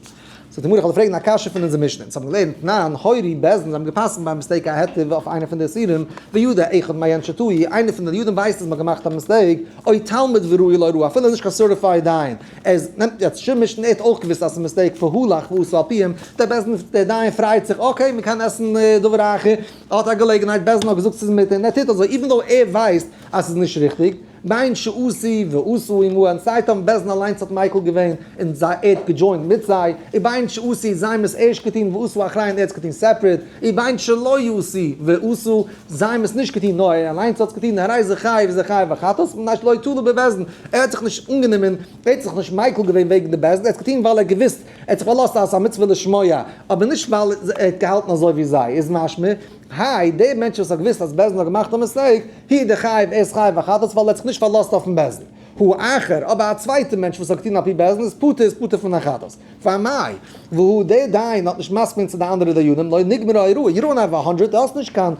S1: זאגט די גמרא איך וועל פרעגן א קשיא פון אונזער משנה, אונז האבן געלערנט תנן הורו בית דין זיי האבן גע'פסק'נט by mistake א היתר אויף איינע פון די איסורים, וידע אחד מהן שטעו, איינער פון די יודען ווייסט אז מ'האט געמאכט א mistake, או תלמיד וראוי להוראה אפילו נישט קיין certified דיין, ער נעמט יעצט שימוש און ער האט אויך געוואוסט אז ס'איז mistake והלך ועשה על פיהם, דער בית דין דער דיין פרייט זיך okay מ'קען עסן דבר אחר, ער האט א געלעגנהייט בית דין האט געזאגט ס'איז מותר און ער טוט אזוי even though ער ווייסט אז ס'איז נישט ריכטיג, בין שעשו ועשו עמהן סיי טאמער בית דין אליינס האט מיקל געווען און זיי ער האט גע join ט מיט זיי, ובין שעשו זיי האבן עס ערשט געטון ועשו אחריהן ער האט עס געטון separate, ובין שלא עשו ועשו זיי האבן עס נישט געטון נאר ער אליינס האט עס געטון, הרי זה חייב וזה חייב בחטאת, מפני שלא תלה בבית דין, ער האט זיך נישט אנגענומען, ער האט זיך נישט מיקל געווען וועגן די בית דין, ער האט עס געטון ווייל ער האט געוואוסט, ער האט זיך פארלאזט אז עס איז א מצוה לשמוע, אבער נישט ווייל ער האט געהאלטן אזוי ווי זיי, איז משמע, היי, דער מענטש וואס האט געוואוסט אז בית דין האט געמאכט א mistake, הוא דחייב, ער איז חייב בחטאת ווייל ער האט זיך נישט פארלאזט אויפן בית דין. הוא אחר, אבער א צווייטער מענטש וואס האט געטון על פי בית דין איז פטור, איז פטור פון א חטאת. ואמאי, והוא דער דיין האט נישט מסכים צו די אנדערע דיינים, לא נגמרה הוראה, you don't have a hundred, דו האסט נישט קיין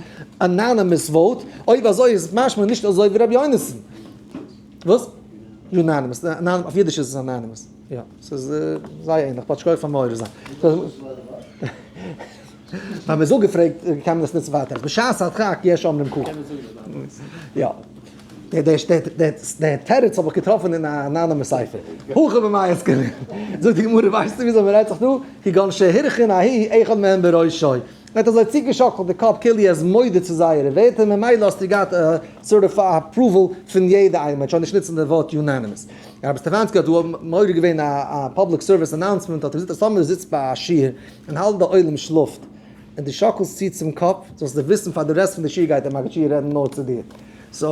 S1: anonymous vote, אויב אזוי איז משמע נישט אזוי ווי רבי יונתן. וואס? Unanimous, אויף אידיש איז עס anonymous, יא, ס'איז זייער ענליך, באט שכוח פאר מעורר זיין. ווען מ'איז אפגעפרעגט קען מען עס נוצן ווייטער, בשעת הדחק יש אומרים ככה. יא. דער תירוץ האב איך געטראפן אין א anonymous ספר. הכא במאי עסקינן. זאגט די גמרא ווייסטו וויאזוי מ'רעדט זיך דא? כגון שהרכין ההוא אחד מהם בראשו. ער האט אזוי צוגעשאקלט די קאפ כאילו ער איז מודה צו זייערע ווערטער ממילא האסטו געהאט א sort of approval פון יעדע איינעם, מ'וועט שוין נישט נוצן די ווארט unanimous. הרב סטעפאנסקי האט דא מעורר געווען א public service announcement האט ער געזאגט אז טאמער דו זיצט ביי א שיעור און האלב די עולם שלאפט און דו שאקלסט צו צום קאפ זאלסטו וויסן פאר די רעסט פון די שיעור גייט דער מגיד שיעור רעדן נאר צו דיר. So,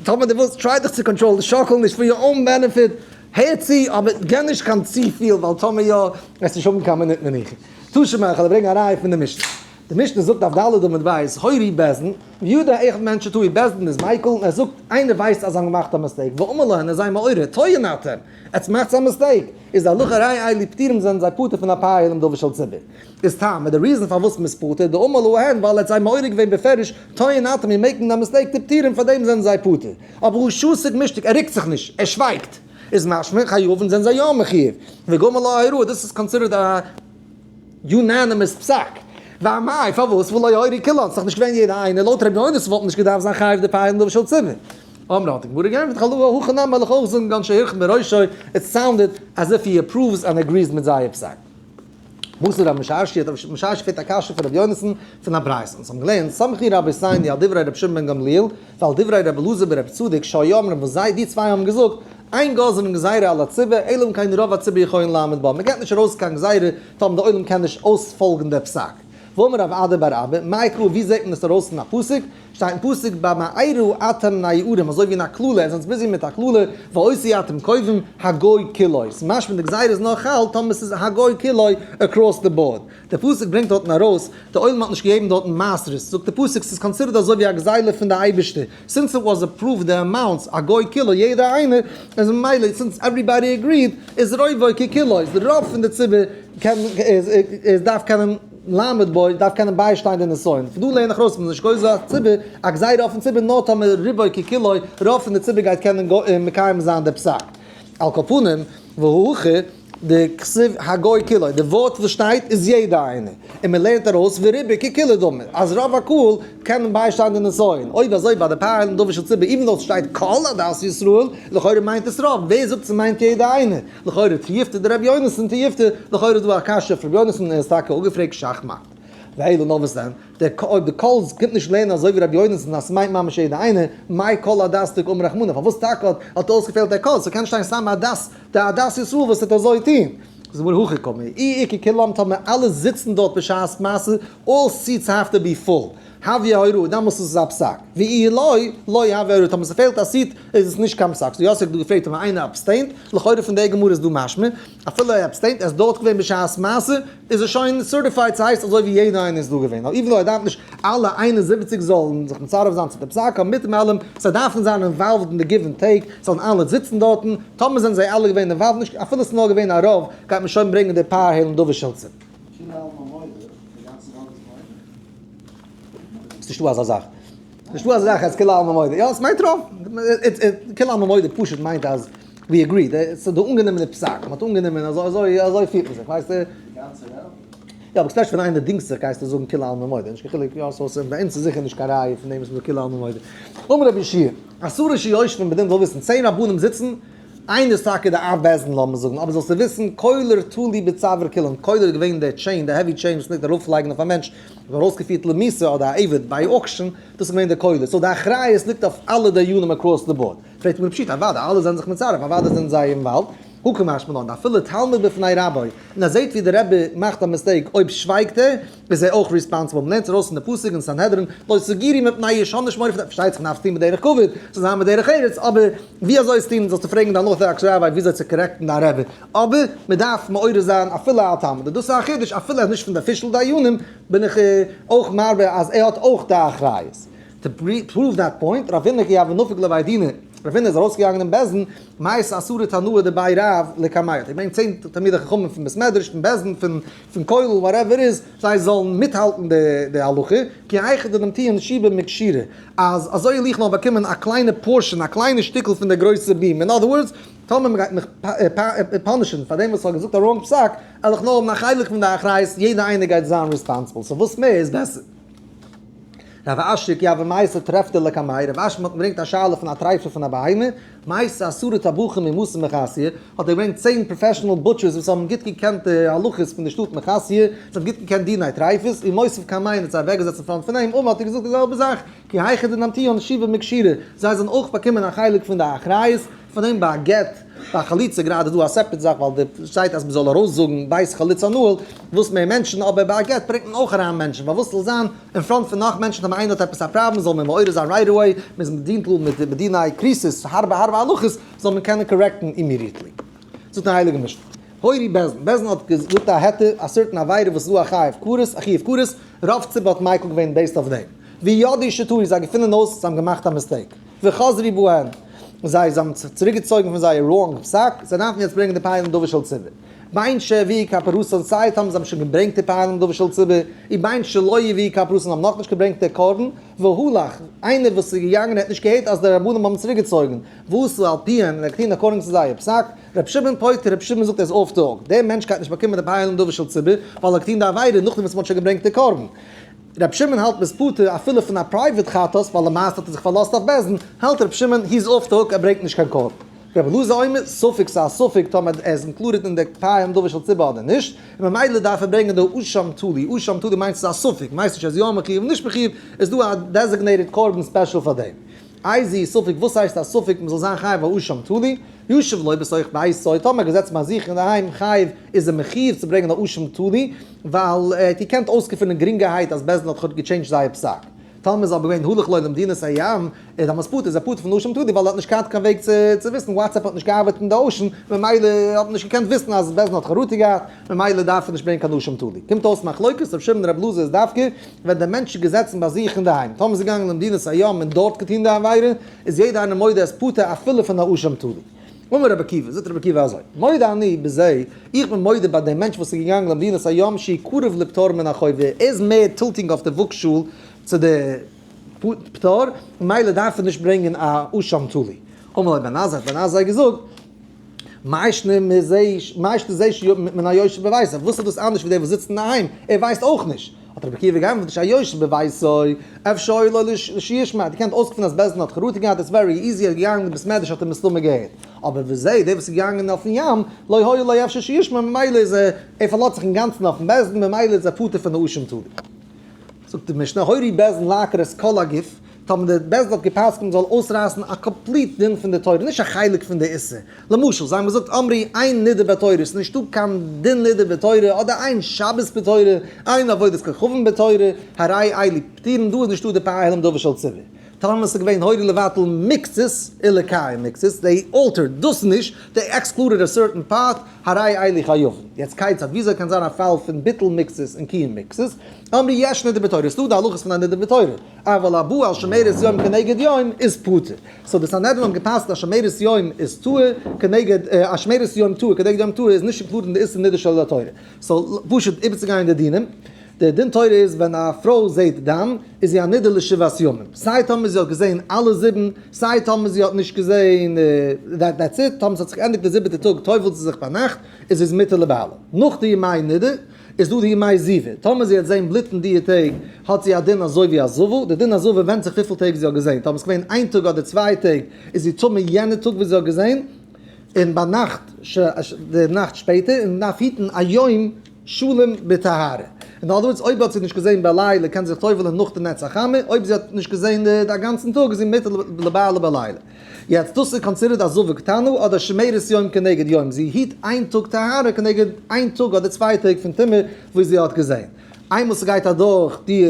S1: טאמער דו ווילסט try דיך צו control ן, שאקל נישט for your own benefit, הער צו, אבער גיב נישט קיין צופיל, ווייל טאמער יא, וועסטו נישט האבן קיין מינוט מנוחה. תא שמע, איך וועל ברענגען א ראיה פון די משנה. די משנה זאגט אויף ד' עמוד ב', הורו בית דין, וידע אחד מהן שטעו, בית דין איז מיקל, און ער זאגט, איינער ווייסט אז זיי האבן געמאכט א mistake, ואמר להן, ער זיי מעורר, טועין אתם, עטס מאכטס א mistake, איז די הלכה הרי אלו פטורים זענען זיי פטור פון א פר העלם דבר של ציבור. איז טעמא, די reason פארוואס מ'איז פטור, דאמר להן, ווייל ער האט זיי מעורר געווען בפירוש, טועין אתם, you're making א mistake, די פטורים פאר דעם זענען זיי פטור. אבער הוא שותק משתיק, ער רוקט זיך נישט, ער שווייגט, איז משמע, חייבין זענען זיי יא מחיוב. וגמר לה ההוראה, דאס איז considered א unanimous פסק. ואמאי, פארוואס, ולא הורו כולן, ס'איז דאך נישט געווען יעדער איינער, לויט רבי יונתן וואלט מען נישט געדארפט זיין חייב די פר העלם דבר של ציבור. אמרי האט די גמרא געענטפערט חלאה הכי נמי וועל איך אויך זאגן כגון שהרחיב בראשו, it sounded as if he approves and agrees מיט זייער פסק. מתיב רב משרשיא האט רב משרשיא געפרעגט א קשיא פון רבי יונתן פון א ברייתא, אונז האבן געלערנט סמכו רבותינו על דברי רבי שמעון בן גמליאל ועל דברי רבי אלעזר ברבי צדוק שהיו אומרים וואס זיי די צוויי האבן געזאגט, אין גוזרין גזירה על הציבור אלא אם כן רוב הציבור יכולין לעמוד בה, מען געבט נישט ארויס קיין גזירה טאמער די עולם קען נישט אויספאלגן די פסק. ואמר רב אדא בר אבא, מאי קרא ווי זעט מען עס ארויס אין א פסוק? שטייט אין פסוק במארה אתם נערים, אזוי ווי אין א קללה, ער זענטס busy מיט א קללה, ואותי אתם קובעים, הגוי כולו. ס'איז משמע די גזירה איז נאר חל טאמער ס'איז הגוי כולו across the board. די פסוק ברענגט דארטן ארויס, די עולם האט נישט געגעבן דארטן מעשרות, זאגט די פסוק ס'איז considered אזוי ווי א גזילה פון די אייבערשטער, since it was approved די amounts הגוי כולו יעדער איינער, איז ממילא since everybody agreed איז רובו ככולו, איז די רוב פון די ציבור קען איז דארף קענען לעמוד בו, דארף קענען ביישטיין די נסיון. פון דא לערן איך ארויס מ'איז נישט גוזר א ציבור א גזירה אויפן ציבור נאר טאמער רובו ככולו, רוב פון די ציבור גייט קענען מקיים זיין די פסק. על כל פנים, והא הכא דכתיב הגוי כולו, די ווארט וואס שטייט איז יעדע איינער, און מען לערנט ארויס ורובו ככולו דמי, אז רוב הקהל קענען ביישטיין די נסיון, אויב אזוי ביי די פר העלם דבר של ציבור even though ס'שטייט כל עדת ישראל, לכאורה מיינט עס רוב, ווער זאגט ס'מיינט יעדע איינער? לכאורה תיובתא דרבי יונתן תיובתא, לכאורה איז דא א קשיא אויף רבי יונתן און ער איז טאקע אפגעפרעגט שאך מאט. ואלא נאר וואס דען? דער אויב די קול קומט נישט לערנען אזוי ווי רבי יונתן אז ס'מיינט ממש יעדע איינער, מאי כל עדת דקאמר רחמנא, פארוואס טאקע האט האט אויסגעפעלט דער קול? ס'קען שטיין סתם עדת די עדת ישראל וואס וועט אזוי טוהן. זאגט די גמרא הכי קאמר, אי איכא כולם טאמער אלע זיצן דארט בשעת מעשה, all seats have to be full, הויא הוראה, דאמאלס איז עס א פסק, ואי לא, לא הויא הוראה, טאמער ס'פעלט א seat איז עס נישט קיין פסק, so יוסי האט דא געפרעגט אויב איינער abstained, לכאורה פון די גמרא איז דא משמע, אפילו ער abstained, ער איז דארט געווען בשעת מעשה, איז ער שוין certified, ס'הייסט אזוי ווי יעדער איינער איז דא געווען, even though ער דארף נישט אלע 71 זאלן זיך מצרף זיין צו די פסק, אבער מיט דעם אלעם, זיי דארפן זיין involved אין די give and take, זאלן אלע זיצן דארטן, טאמער זענען זיי אלע געווען involved, נישט אפילו ס'איז נאר געווען א רוב, גייט מען שוין ברענגען די פר העלם דבר של ציבור.
S5: כולי עלמא מודה, די גאנצע וועלט איז מודה.
S1: ס'נישטא אזא זאך. נישטא אזא זאך אז כולי עלמא מודה. יא, עס מיינט רוב. כולי עלמא מודה פשוט מיינט אז we agree. ס'איז די אנגענומענע פסק. מ'האט אנגענומען אזוי אזוי אזוי פירט מען זיך, ווייסטו.
S5: די גאנצע וועלט?
S1: יא, אבער special ווען איינער דינגט זיך גייסטו זאגן כולי עלמא מודה. נישט קיין חילוק, יא, so ס'איז ביי אונז איז זיכער נישט קיין ראיה פון דעם וואס מ'זאגט כולי עלמא מודה. אמר רבי יהושע, עשרה שיושבים בדין זאל וויסן, 10 רבנים זיצן, איינער איז טאקע די אב בית דין לאמיר זאגן, אבער זאלסטו וויסן, קולר תלוי בצוואר כולם, קולר איז געווען די chain, די heavy chain וואס מ'פלעגט ארויפלייגן אויף א מענטש, וואס האט ארויסגעפירט למיתה אדער א עבד ביי auction, דאס איז געווען די קולר, so די אחריות ליגט אויף אלע דיינים across the board. פרעגט מיר פשיטא, אוודאי, אלע זענען זיך מצרף, אוודאי זענען זיי involved, הא קא משמע לן, דאפילו תלמיד בפני רבו, און ער זעט ווי די רבי מאכט א mistake, אויב שווייגט ער, איז ער אויך responsible, מ'לערנט ארויס פון די פסוק אין סנהדרין, לא תגורו מפני איש האט נישט מורא פון די, פארשטייט זיך מ'דארף עס טון בדרך כבוד, ס'זאל זיין בדרך ארץ, אבער ווי אזוי עס טון זאלסטו פרעגן דיין orthodox rabbi ווי אזוי צו correct ן דיין רבי, אבער מ'דארף מעורר זיין אפילו א תלמיד, און דאס איז א חידוש, אפילו ער איז נישט פון די official דיינים, בין איך אויך מרבה אז ער האט אויך די אחריות. To prove that point, רבינא כי הוה נפיק לבי דינא, רבינא איז ארויסגעגאנגען אין בית דין, מייתי עשרה תנאי דבי רב לקמיה, האט ער געברענגט 10 תלמידי חכמים פון בית מדרש, פון בית דין, פון כולל, whatever איז, זיי זאלן מיטהאלטן די הלכה, כי היכי דנמטיהון שיבא מכשירי, אז אזוי וועל איך נאר באקומען א קליינע portion, א קליינע שטיקל פון די גרויסע beam, in other words, טאמער מ'גייט מיך punish ן פאר דעם וואס איך האב געזאגט א wrong פסק, וועל איך נאר האבן א חלק פון די אחריות, יעדער איינער גייט זיין responsible, so וואס מער איז בעסער. רב אשי כי הוה מייתי טריפתא לקמיה, רב אשי האט געברענגט א שאלה פון א טרייפה פון א בהמה, מייתי עשרה טבחים ממתא מחסיא, האט ער געברענגט 10 professional butchers וואס האבן גוט געקענט די הלכות פון די שטאט מחסיא, זיי האבן גוט געקענט דיני טרייפות, און מותיב קמיה האט זיי אוועקגעזעצט אין front פון אים, אמר האט ער געזאגט די זעלבע זאך, כי היכי דנמטיהון שיבא מכשירי, זיי זאלן אויך באקומען א חלק פון די אחריות, פון דעם ביי א גט. ביי חליצה גראדע איז דא א separate זאך ווייל די שטייט אז מ'זאל ארויסזאגן בית חלוץ הנעול וואס מער מענטשן, אבער ביי א גט ברענגט מען אויך אריין מענטשן, פארוואס ס'זאל זיין אין front פון נאך מענטשן טאמער איינער האט עפעס א פראבלעם זאל מען מעורר זיין right away, מ'איז מ'דינט דא מיט דיני כריתות הארבע הארבע הלכות זאל מען קענען correct ן immediately. זאגט די הייליגע משנה. הורו בית דין, בית דין האט געזאגט א היתר, א certain עבירה וואס איז דא א חייב כרת, א חיוב כרת, רוב ציבור האט מיקל געווען based אויף דעם. וידעו שטעו, זיי געפינען אויס זיי האבן געמאכט א mistake. וחזרו בהן, זיי האבן זיך צוריקגעצויגן פון זייער wrong פסק, זיי דארפן יעצט ברענגען די פאה נדבה של ציבור. בין שהביאו כפרתן סיי טאמער זיי האבן שוין געברענגט די פאה נדבה של ציבור, ובין שלא הביאו כפרתן האבן נאכנישט געברענגט די קרבן, והלך, איינער וואס איז געגאנגען ער האט נישט געהערט אז די רבנים האבן צוריקגעצויגן, ועשה על פיהם, און ער האט געטון according צו זייער פסק, ר' שמעון פוטר, ר' שמעון זאגט ער איז off the hook, דער מענטש גייט נישט באקומען די פאה נדבה של ציבור, ווייל ער האט געטון די עבירה נאכדעם וואס מען האט שוין געברענגט די קרבן. ר' שמעון האלט מ'איז פטור אפילו פון א private חטאת ווייל למעשה האט ער זיך פארלאזט אויף בית דין, האלט ר' שמעון he is off the hook ער ברענגט נישט קיין קרבן. ר' אלעזר אומר, ספק ס'איז א ספק טאמער ער איז included אין די פאה נדבה של ציבור אדער נישט, און ממילא דארף ער ברענגען די אשם תלוי, אשם תלוי מיינט ס'איז א ספק, מ'ווייסט נישט ער איז יא מחיוב נישט מחיוב, איז דא א designated קרבן special פאר דעם. איזהו ספק, וואס הייסט א ספק מ'זאל זיין חייב א אשם תלוי? יושב לו בתוך ביתו, טאמער געזעצן ביי זיך אינדערהיים חייב איז ער מחיוב צו ברענגען א אשם תלוי, ווייל ער האט געקענט אויסגעפינען גרינגערהייט אז בית דין האט גע change ט זייער פסק. טאמער איז אבער געווען הלך לו למדינת הים, איז דאמאלס פטור, איז ער פטור פון אשם תלוי ווייל ער האט נישט געהאט קיין וועג צו וויסן, WhatsApp האט נישט געארבעט אין די ocean, ממילא האט מען נישט געקענט וויסן אז בית דין האט חרטה געהאט, ממילא דארף ער נישט ברענגען קיין אשם תלוי. קומט אויס מחלוקת ר' שמעון און ר' אלעזר איז דווקא ווען דער מענטש איז געזעצן ביי זיך אינדערהיים, טאמער איז ער געגאנגען למדינת הים און דארט געטון די עבירה, איז יעדער איינער מודה אז פטור אפילו פון א אשם תלוי. אמר רבי עקיבא, זאגט רבי עקיבא אזוי, מודה אני בזה, איך בין מודה ביי דעם מענטש וואס איז געגאנגען למדינת הים שהוא קרוב לפטור מן החובה, ער איז מער tilting אויף די וואגשאהל צו די פטור, ממילא דארף ער נישט ברענגען א אשם תלוי. אמר לו בן עזאי, האט בן עזאי געזאגט, מאי שנא מזה, מאי שנא זה מן היושב בביתו, וואס איז דאס אנדערש ווי דער וואס זיצט אינדערהיים, ער ווייסט אויך נישט. האט רבי עקיבא געענטפערט, שהיושב בביתו, אפשר היה לו לשישמע, דו קענסט אויסגעפינען אז בית דין האט חרטה געהאט, it's very easy, ער איז געגאנגען אין בית מדרש האט ער מסתמא געהערט. אבער וזה, דער וואס איז געגאנגען אויפן ים, לא היה לו אפשר שישמע, ממילא איז ער, ער פארלאזט זיך אינגאנצן אויפן בית דין, ממילא איז ער פטור פון די אשם תלוי. זאגט די משנה, הורו בית דין לעקור את כל הגוף, טאמער די בית דין האט גע'פסק'נט מ'זאל אויסרייסן א complete דין פון די תורה, נישט א חלק פון די איסור. למשל, זיי האבן געזאגט אמרו אין נידה בתורה, ס'איז נישטא קיין דין נידה בתורה, אדער אין שבת בתורה, אין עבודת כוכבים בתורה, הרי אלו פטורין, דא איז נישטא די פאה נדבה של ציבור. טאמער ס'איז געווען הורו לבטל מקצת, ולקיים מקצת, they altered דאס נישט, they excluded a certain part, הרי אלו חייבין. יעצט כיצד, וויאזוי קען זיין א פאל פון ביטול מקצת און קיום מקצת? אמרו יש נדה בתורה, ס'דא די הלכות פון א נדה בתורה, אבל הבא על שומרת יום כנגד יום איז פטור. so די סנהדרין האבן גע'פסק'ט אז שומרת יום איז טהור כנגד, א שומרת יום טהור כנגד יום טהור איז נישט included אין די איסור נדה של התורה. so פשוט איבערצוגיין די דינים, די דין תורה איז ווען א פרוי זעהט דם איז זי א נדה לשבעת ימים, סיי טאמער זי האט געזעהן אלע זיבן, סיי טאמער זי האט נישט געזעהן, that's it, טאמער ס'האט זיך געענדיגט די זיבעטע טאג טובל'ט זי זיך ביינאכט, איז זי מותר לבעלה. נאך די ימי נדה איז דא די ימי זיבה, טאמער זי האט זעהן בלוט אין דיע טעג האט זי א דין אזוי ווי א זבה, די דין הזבה ווענדט זיך וויפיל טעג זי האט געזעהן, טאמער ס'איז געווען איין טאג אדער צוויי טעג איז זי טמא יענע טאג וואס זי האט געזעהן, און ביינאכט די נאכט שפעטער, און מ'דארף היטן א יום שלם בטהרה. אין other words, אויב האט זי נישט געזעהן בלילה קען זי זיך טובל'ען נאך די נץ החמה, אויב זי האט נישט געזעהן די א גאנצן טאג איז זי מותר לבעלה בלילה. יעצט דאס איז considered א זבה קטנה אדער שומרת יום כנגד יום, זי היט איין טאג טהרה כנגד איין טאג אדער צוויי טעג פון טומאה וואס זי האט געזעהן. איינמאל ס'גייט אדורך די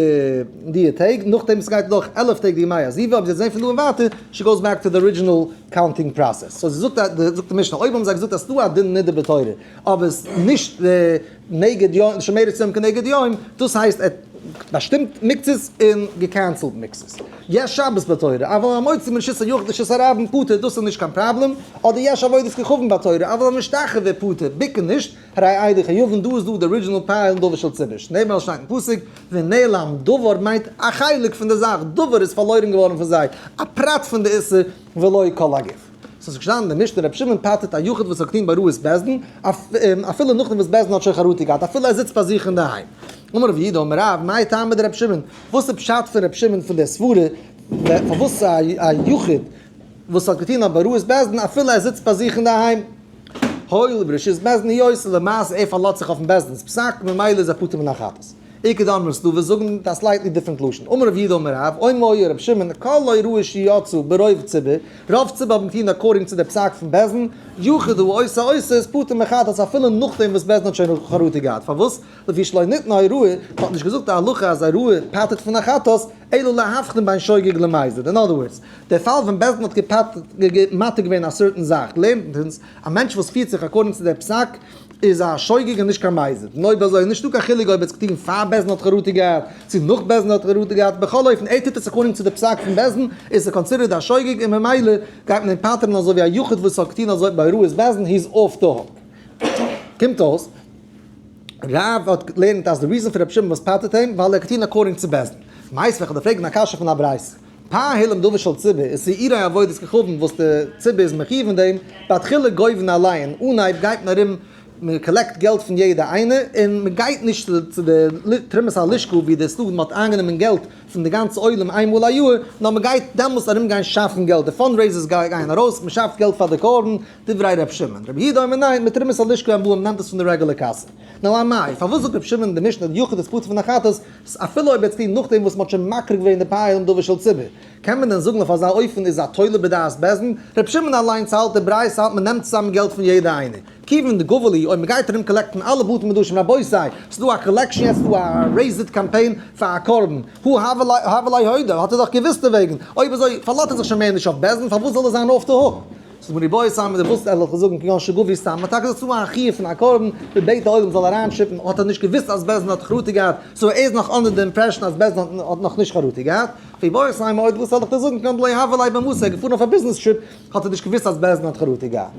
S1: די טעג, נאכדעם ס'גייט אדורך 11 טעג די ימי הזיבה, אויב זי האט געזעהן פון דא און ווייטער, she goes back to the original counting process. so זי זאגט די זאגט די משנה, אויב האבן זיי געזאגט אז ס'דא א דין נדה בתורה, אבער עס נישט נגד יום, שומרת יום כנגד יום, דאס הייסט ער האט באשטימט מקצת און גע cancel ט מקצת. יש שבת בתורה, אבל המוציא מרשות היחיד לרשות הרבים פטור, דאס איז נישט קיין פראבלעם, אדער יש עבודת כוכבים בתורה, אבל המשתחווה פטור, ביקן נישט, הרי אלו חייבין, דא איז דא די original פאה נדבה של ציבור, שנאמר שטייט אין פסוק, ונעלם דבר מיינט א חלק פון די זאך, דבר איז פארלוירן געווארן פון זיי, א פרט פון די איסור, ולא כל הגוף. ס'איז געשטאנען אין די משנה רבי שמעון פטר'ט א יחיד וואס האט געטון בהוראת בית דין, אפילו נאכדעם וואס בית דין האט שוין חרטה געהאט, אפילו ער זיצט ביי זיך אינדערהיים. אמר רב יהודה אמר רב, מאי טעמא דרבי שמעון, וואס איז פשט פון רבי שמעון פון דער סברה, פארוואס א יחיד וואס האט געטון א בהוראת בית דין אפילו ער זיצט ביי זיך אינדערהיים, הואיל וברשות בית דין הוא עושה, למעשה ער פארלאזט זיך אויפן בית דין'ס פסק, ממילא איז ער פטור מן החטאת. איכא דאמרי ס'דא וואס זאגן א slightly different לשון. אמר רב יהודה אמר רב, אומר היה רבי שמעון, כל הוראה שיצאה ברוב ציבור, רוב ציבור האבן געטון according צו די פסק פון בית דין, יחיד העושה אותה איז פטור מחטאת אפילו נאכדעם וואס בית דין האט שוין חרטה געהאט. פארוואס? לפי שלא ניתנה הוראה, מ'האט נישט געזאגט א הלכה אז הוראה פטר'ט פון א חטאת, אלא להבחין בין שוגג למזיד. אין other words, דער פאל ווען בית דין האט געפטר'ט, מתיר געווען א certain זאך, לערנט אונז, א מענטש וואס פירט זיך according צו דער פסק, איז א שוגג און נישט קיין מזיד. און אויב אזוי איז נישטא קיין חילוק אויב ער האט עס געטון פאר בית דין האט חרטה געהאט, צו נאך בית דין האט חרטה געהאט, בכל אופן ער טוט עס according צו די פסק פון בית דין, איז ער considered א שוגג און ממילא גייט מען אים פטר'ן אזוי ווי א יחיד וואס האט געטון אזוי בהוראת בית דין, he is off the hook. קומט אויס, רב האט געלערנט אז די reason פון רבי שמעון וואס פטר'ט אים, ווייל ער האט געטון according צו בית דין. מיתיבי איך וועל דיר פרעגן א קשיא פון א ברייתא. פר העלם דבר של ציבור איז שעירי עבודת כוכבים וואס די ציבור איז מחיוב אין דעם, בתחילה גובין עליהן, אנהייב גייט מען ארום מען collect געלט פון יעדע איינע, און מען גייט נישט צו די תרומת הלשכה ווי די סלאגאן מען האט איינגענומען געלט פון די גאנצע עולם איין מאל א יאר, נאר מען גייט דעמאלס ארום גיין שאפן געלט, די fundraisers גייען ארויס, מען שאפט געלט פאר די קרבן, דברי ר' שמעון. רבי יהודה אומר ניין, מתרומת הלשכה הם באים, נעמט עס פון די רעגולער קאסע. נו אמאי, פארוואס זאגט ר' שמעון אין די משנה יחיד איז פטור פון א חטאת, אפילו אויב ער האט עס געטון נאכדעם וואס מען האט שוין מקריב געווען די פר העלם דבר של ציבור? קען מען דען זאגן אויף אזא אופן איז א תולה בדעת בית דין? ר' שמעון אליינס האלט די ברייתא האלט מען נעמט צוזאם געלט פון יעדע איינער. כיוון דגבי להו, אויב מען גייט ארום collect ן אלע בתי מדרשים רבותי, ס'איז דא א collection יעצט ס'דא א raise it קאמפיין פאר א קרבן, הא הוה ליה הודעה, האט ער דאך געוויסט דערוועגן, אויב אזוי פארלאזט ער זיך שוין מער נישט אויף בית דין, פארוואס זאל ער זיין off the hook? ס'איז מיר איבעיא סתם מיט די וואס ערליכע זאגן כגון שגבו סתם, מ'האט טאקע געזאגט ס'דא א חיוב פון א קרבן, מ'בעט די עולם זאל אריינטשיפן, האט ער נישט געוויסט אז בית דין האט חרטה געהאט, so ער איז נאך under די impression אז בית דין האט נאך נישט חרטה געהאט, ואיבעית אימא אויב וואס זאל איך דיר זאגן כגון דלא הוה ליה במתא, ער איז געפארן אויף א ביזנעס trip, האט ער נישט געוויסט אז בית דין האט חרטה געהאט.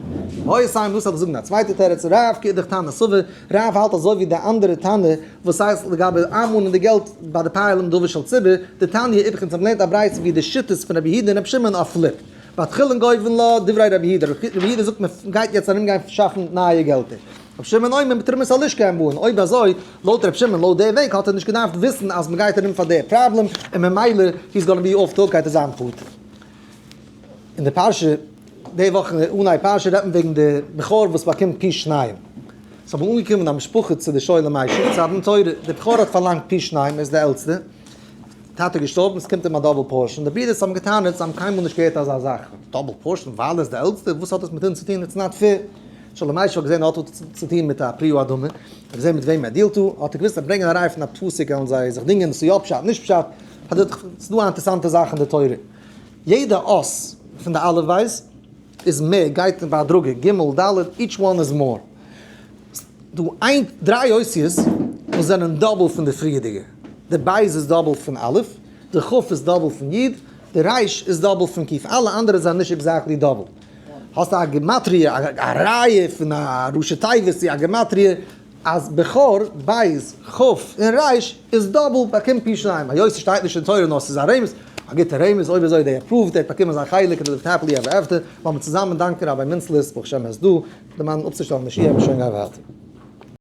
S1: ואיבעית אימא וואס זאל איך זאגן א צווייטע תירוץ, רב כאידך תנא סבר, רב האלט אזוי ווי די אנדערע תנא, וואס הייסט לגבי איינמאנען די געלט ביי די פר העלם דבר של ציבור, דתניא איפכא אונז האבן געלערנט א ברייתא ווי די שיטות פון רבי יהודה און רבי שמעון אויף flip. בתחילה גובין לה דברי רבי יהודה, רבי יהודה זאגט מען גייט יעצט ארום גיין שאפן נייע געלטער. רבי שמעון אומר מתרומת הלשכה הם באין, אויב אזוי לויט רבי שמעון לויט די וועג האט ער נישט געדארפט וויסן אז מען גייט ארום פאר די פראבלעם און ממילא he's gonna be off the hook גייט ער זיין פטור. אין די פרשה די וואך אין אנהייב פרשה רעדט מען וועגן די בכור וואס באקומט פי שניים. ס'האבן אנגעקומען א משפחה צו די שואל ומשיב צו א דין תורה, די בכור האט פארלאנגט פי שניים ער איז די עלטסטע, טאטע געשטארבן, עס קומט אים א double portion, די ברידערס האבן געטענה'ט, זיי האבן קיינמאל נישט געהערט אזא זאך, double portion ווייל ער איז די עלטסטע, וואס האט עס מיט אונז צו טון, it's not fair. שלום אייש האט געזען ער האט דא צו טון מיט א פרי האדמה, ער האט געזען מיט וועם ער deal ט דא, האט ער געוואוסט אז ברענגען א ראי' פון א פסוק וועלן זיי זיך דינגען, ס'איז יא פשט נישט פשט, האט ער ס'איז דא א אינטערסאנטע זאך אין די תורה, יעדע אות פון די אלף בית איז מער, גייט בהדרגה, ג' ד', each one is more. דא איין דריי אותיות וואס זענען double פון די פריערדיגע, די בית איז double פון א', די כ' איז double פון י', די ר' איז double פון ק', אלע אנדערע זענען נישט exactly double. האסט א גימטריא, א ראיה פון א ראשי תיבות צו א גימטריא אז בכור, בית, כ' און ר' איז double, באקומט פי שניים, היות ס'שטייט נישט אין תורה נאר ס'איז א רמז, א גוטע רמז, אויב אזוי they approved, ער האט באקומען זיין חלק און ער lived happily ever after, לאמיר צוזאמען דאנקען ראביי מינצלעס, ברוך השם ער איז דא, דערמאנען אפצושטעלן די שיעור, שוין גיי ווייטער.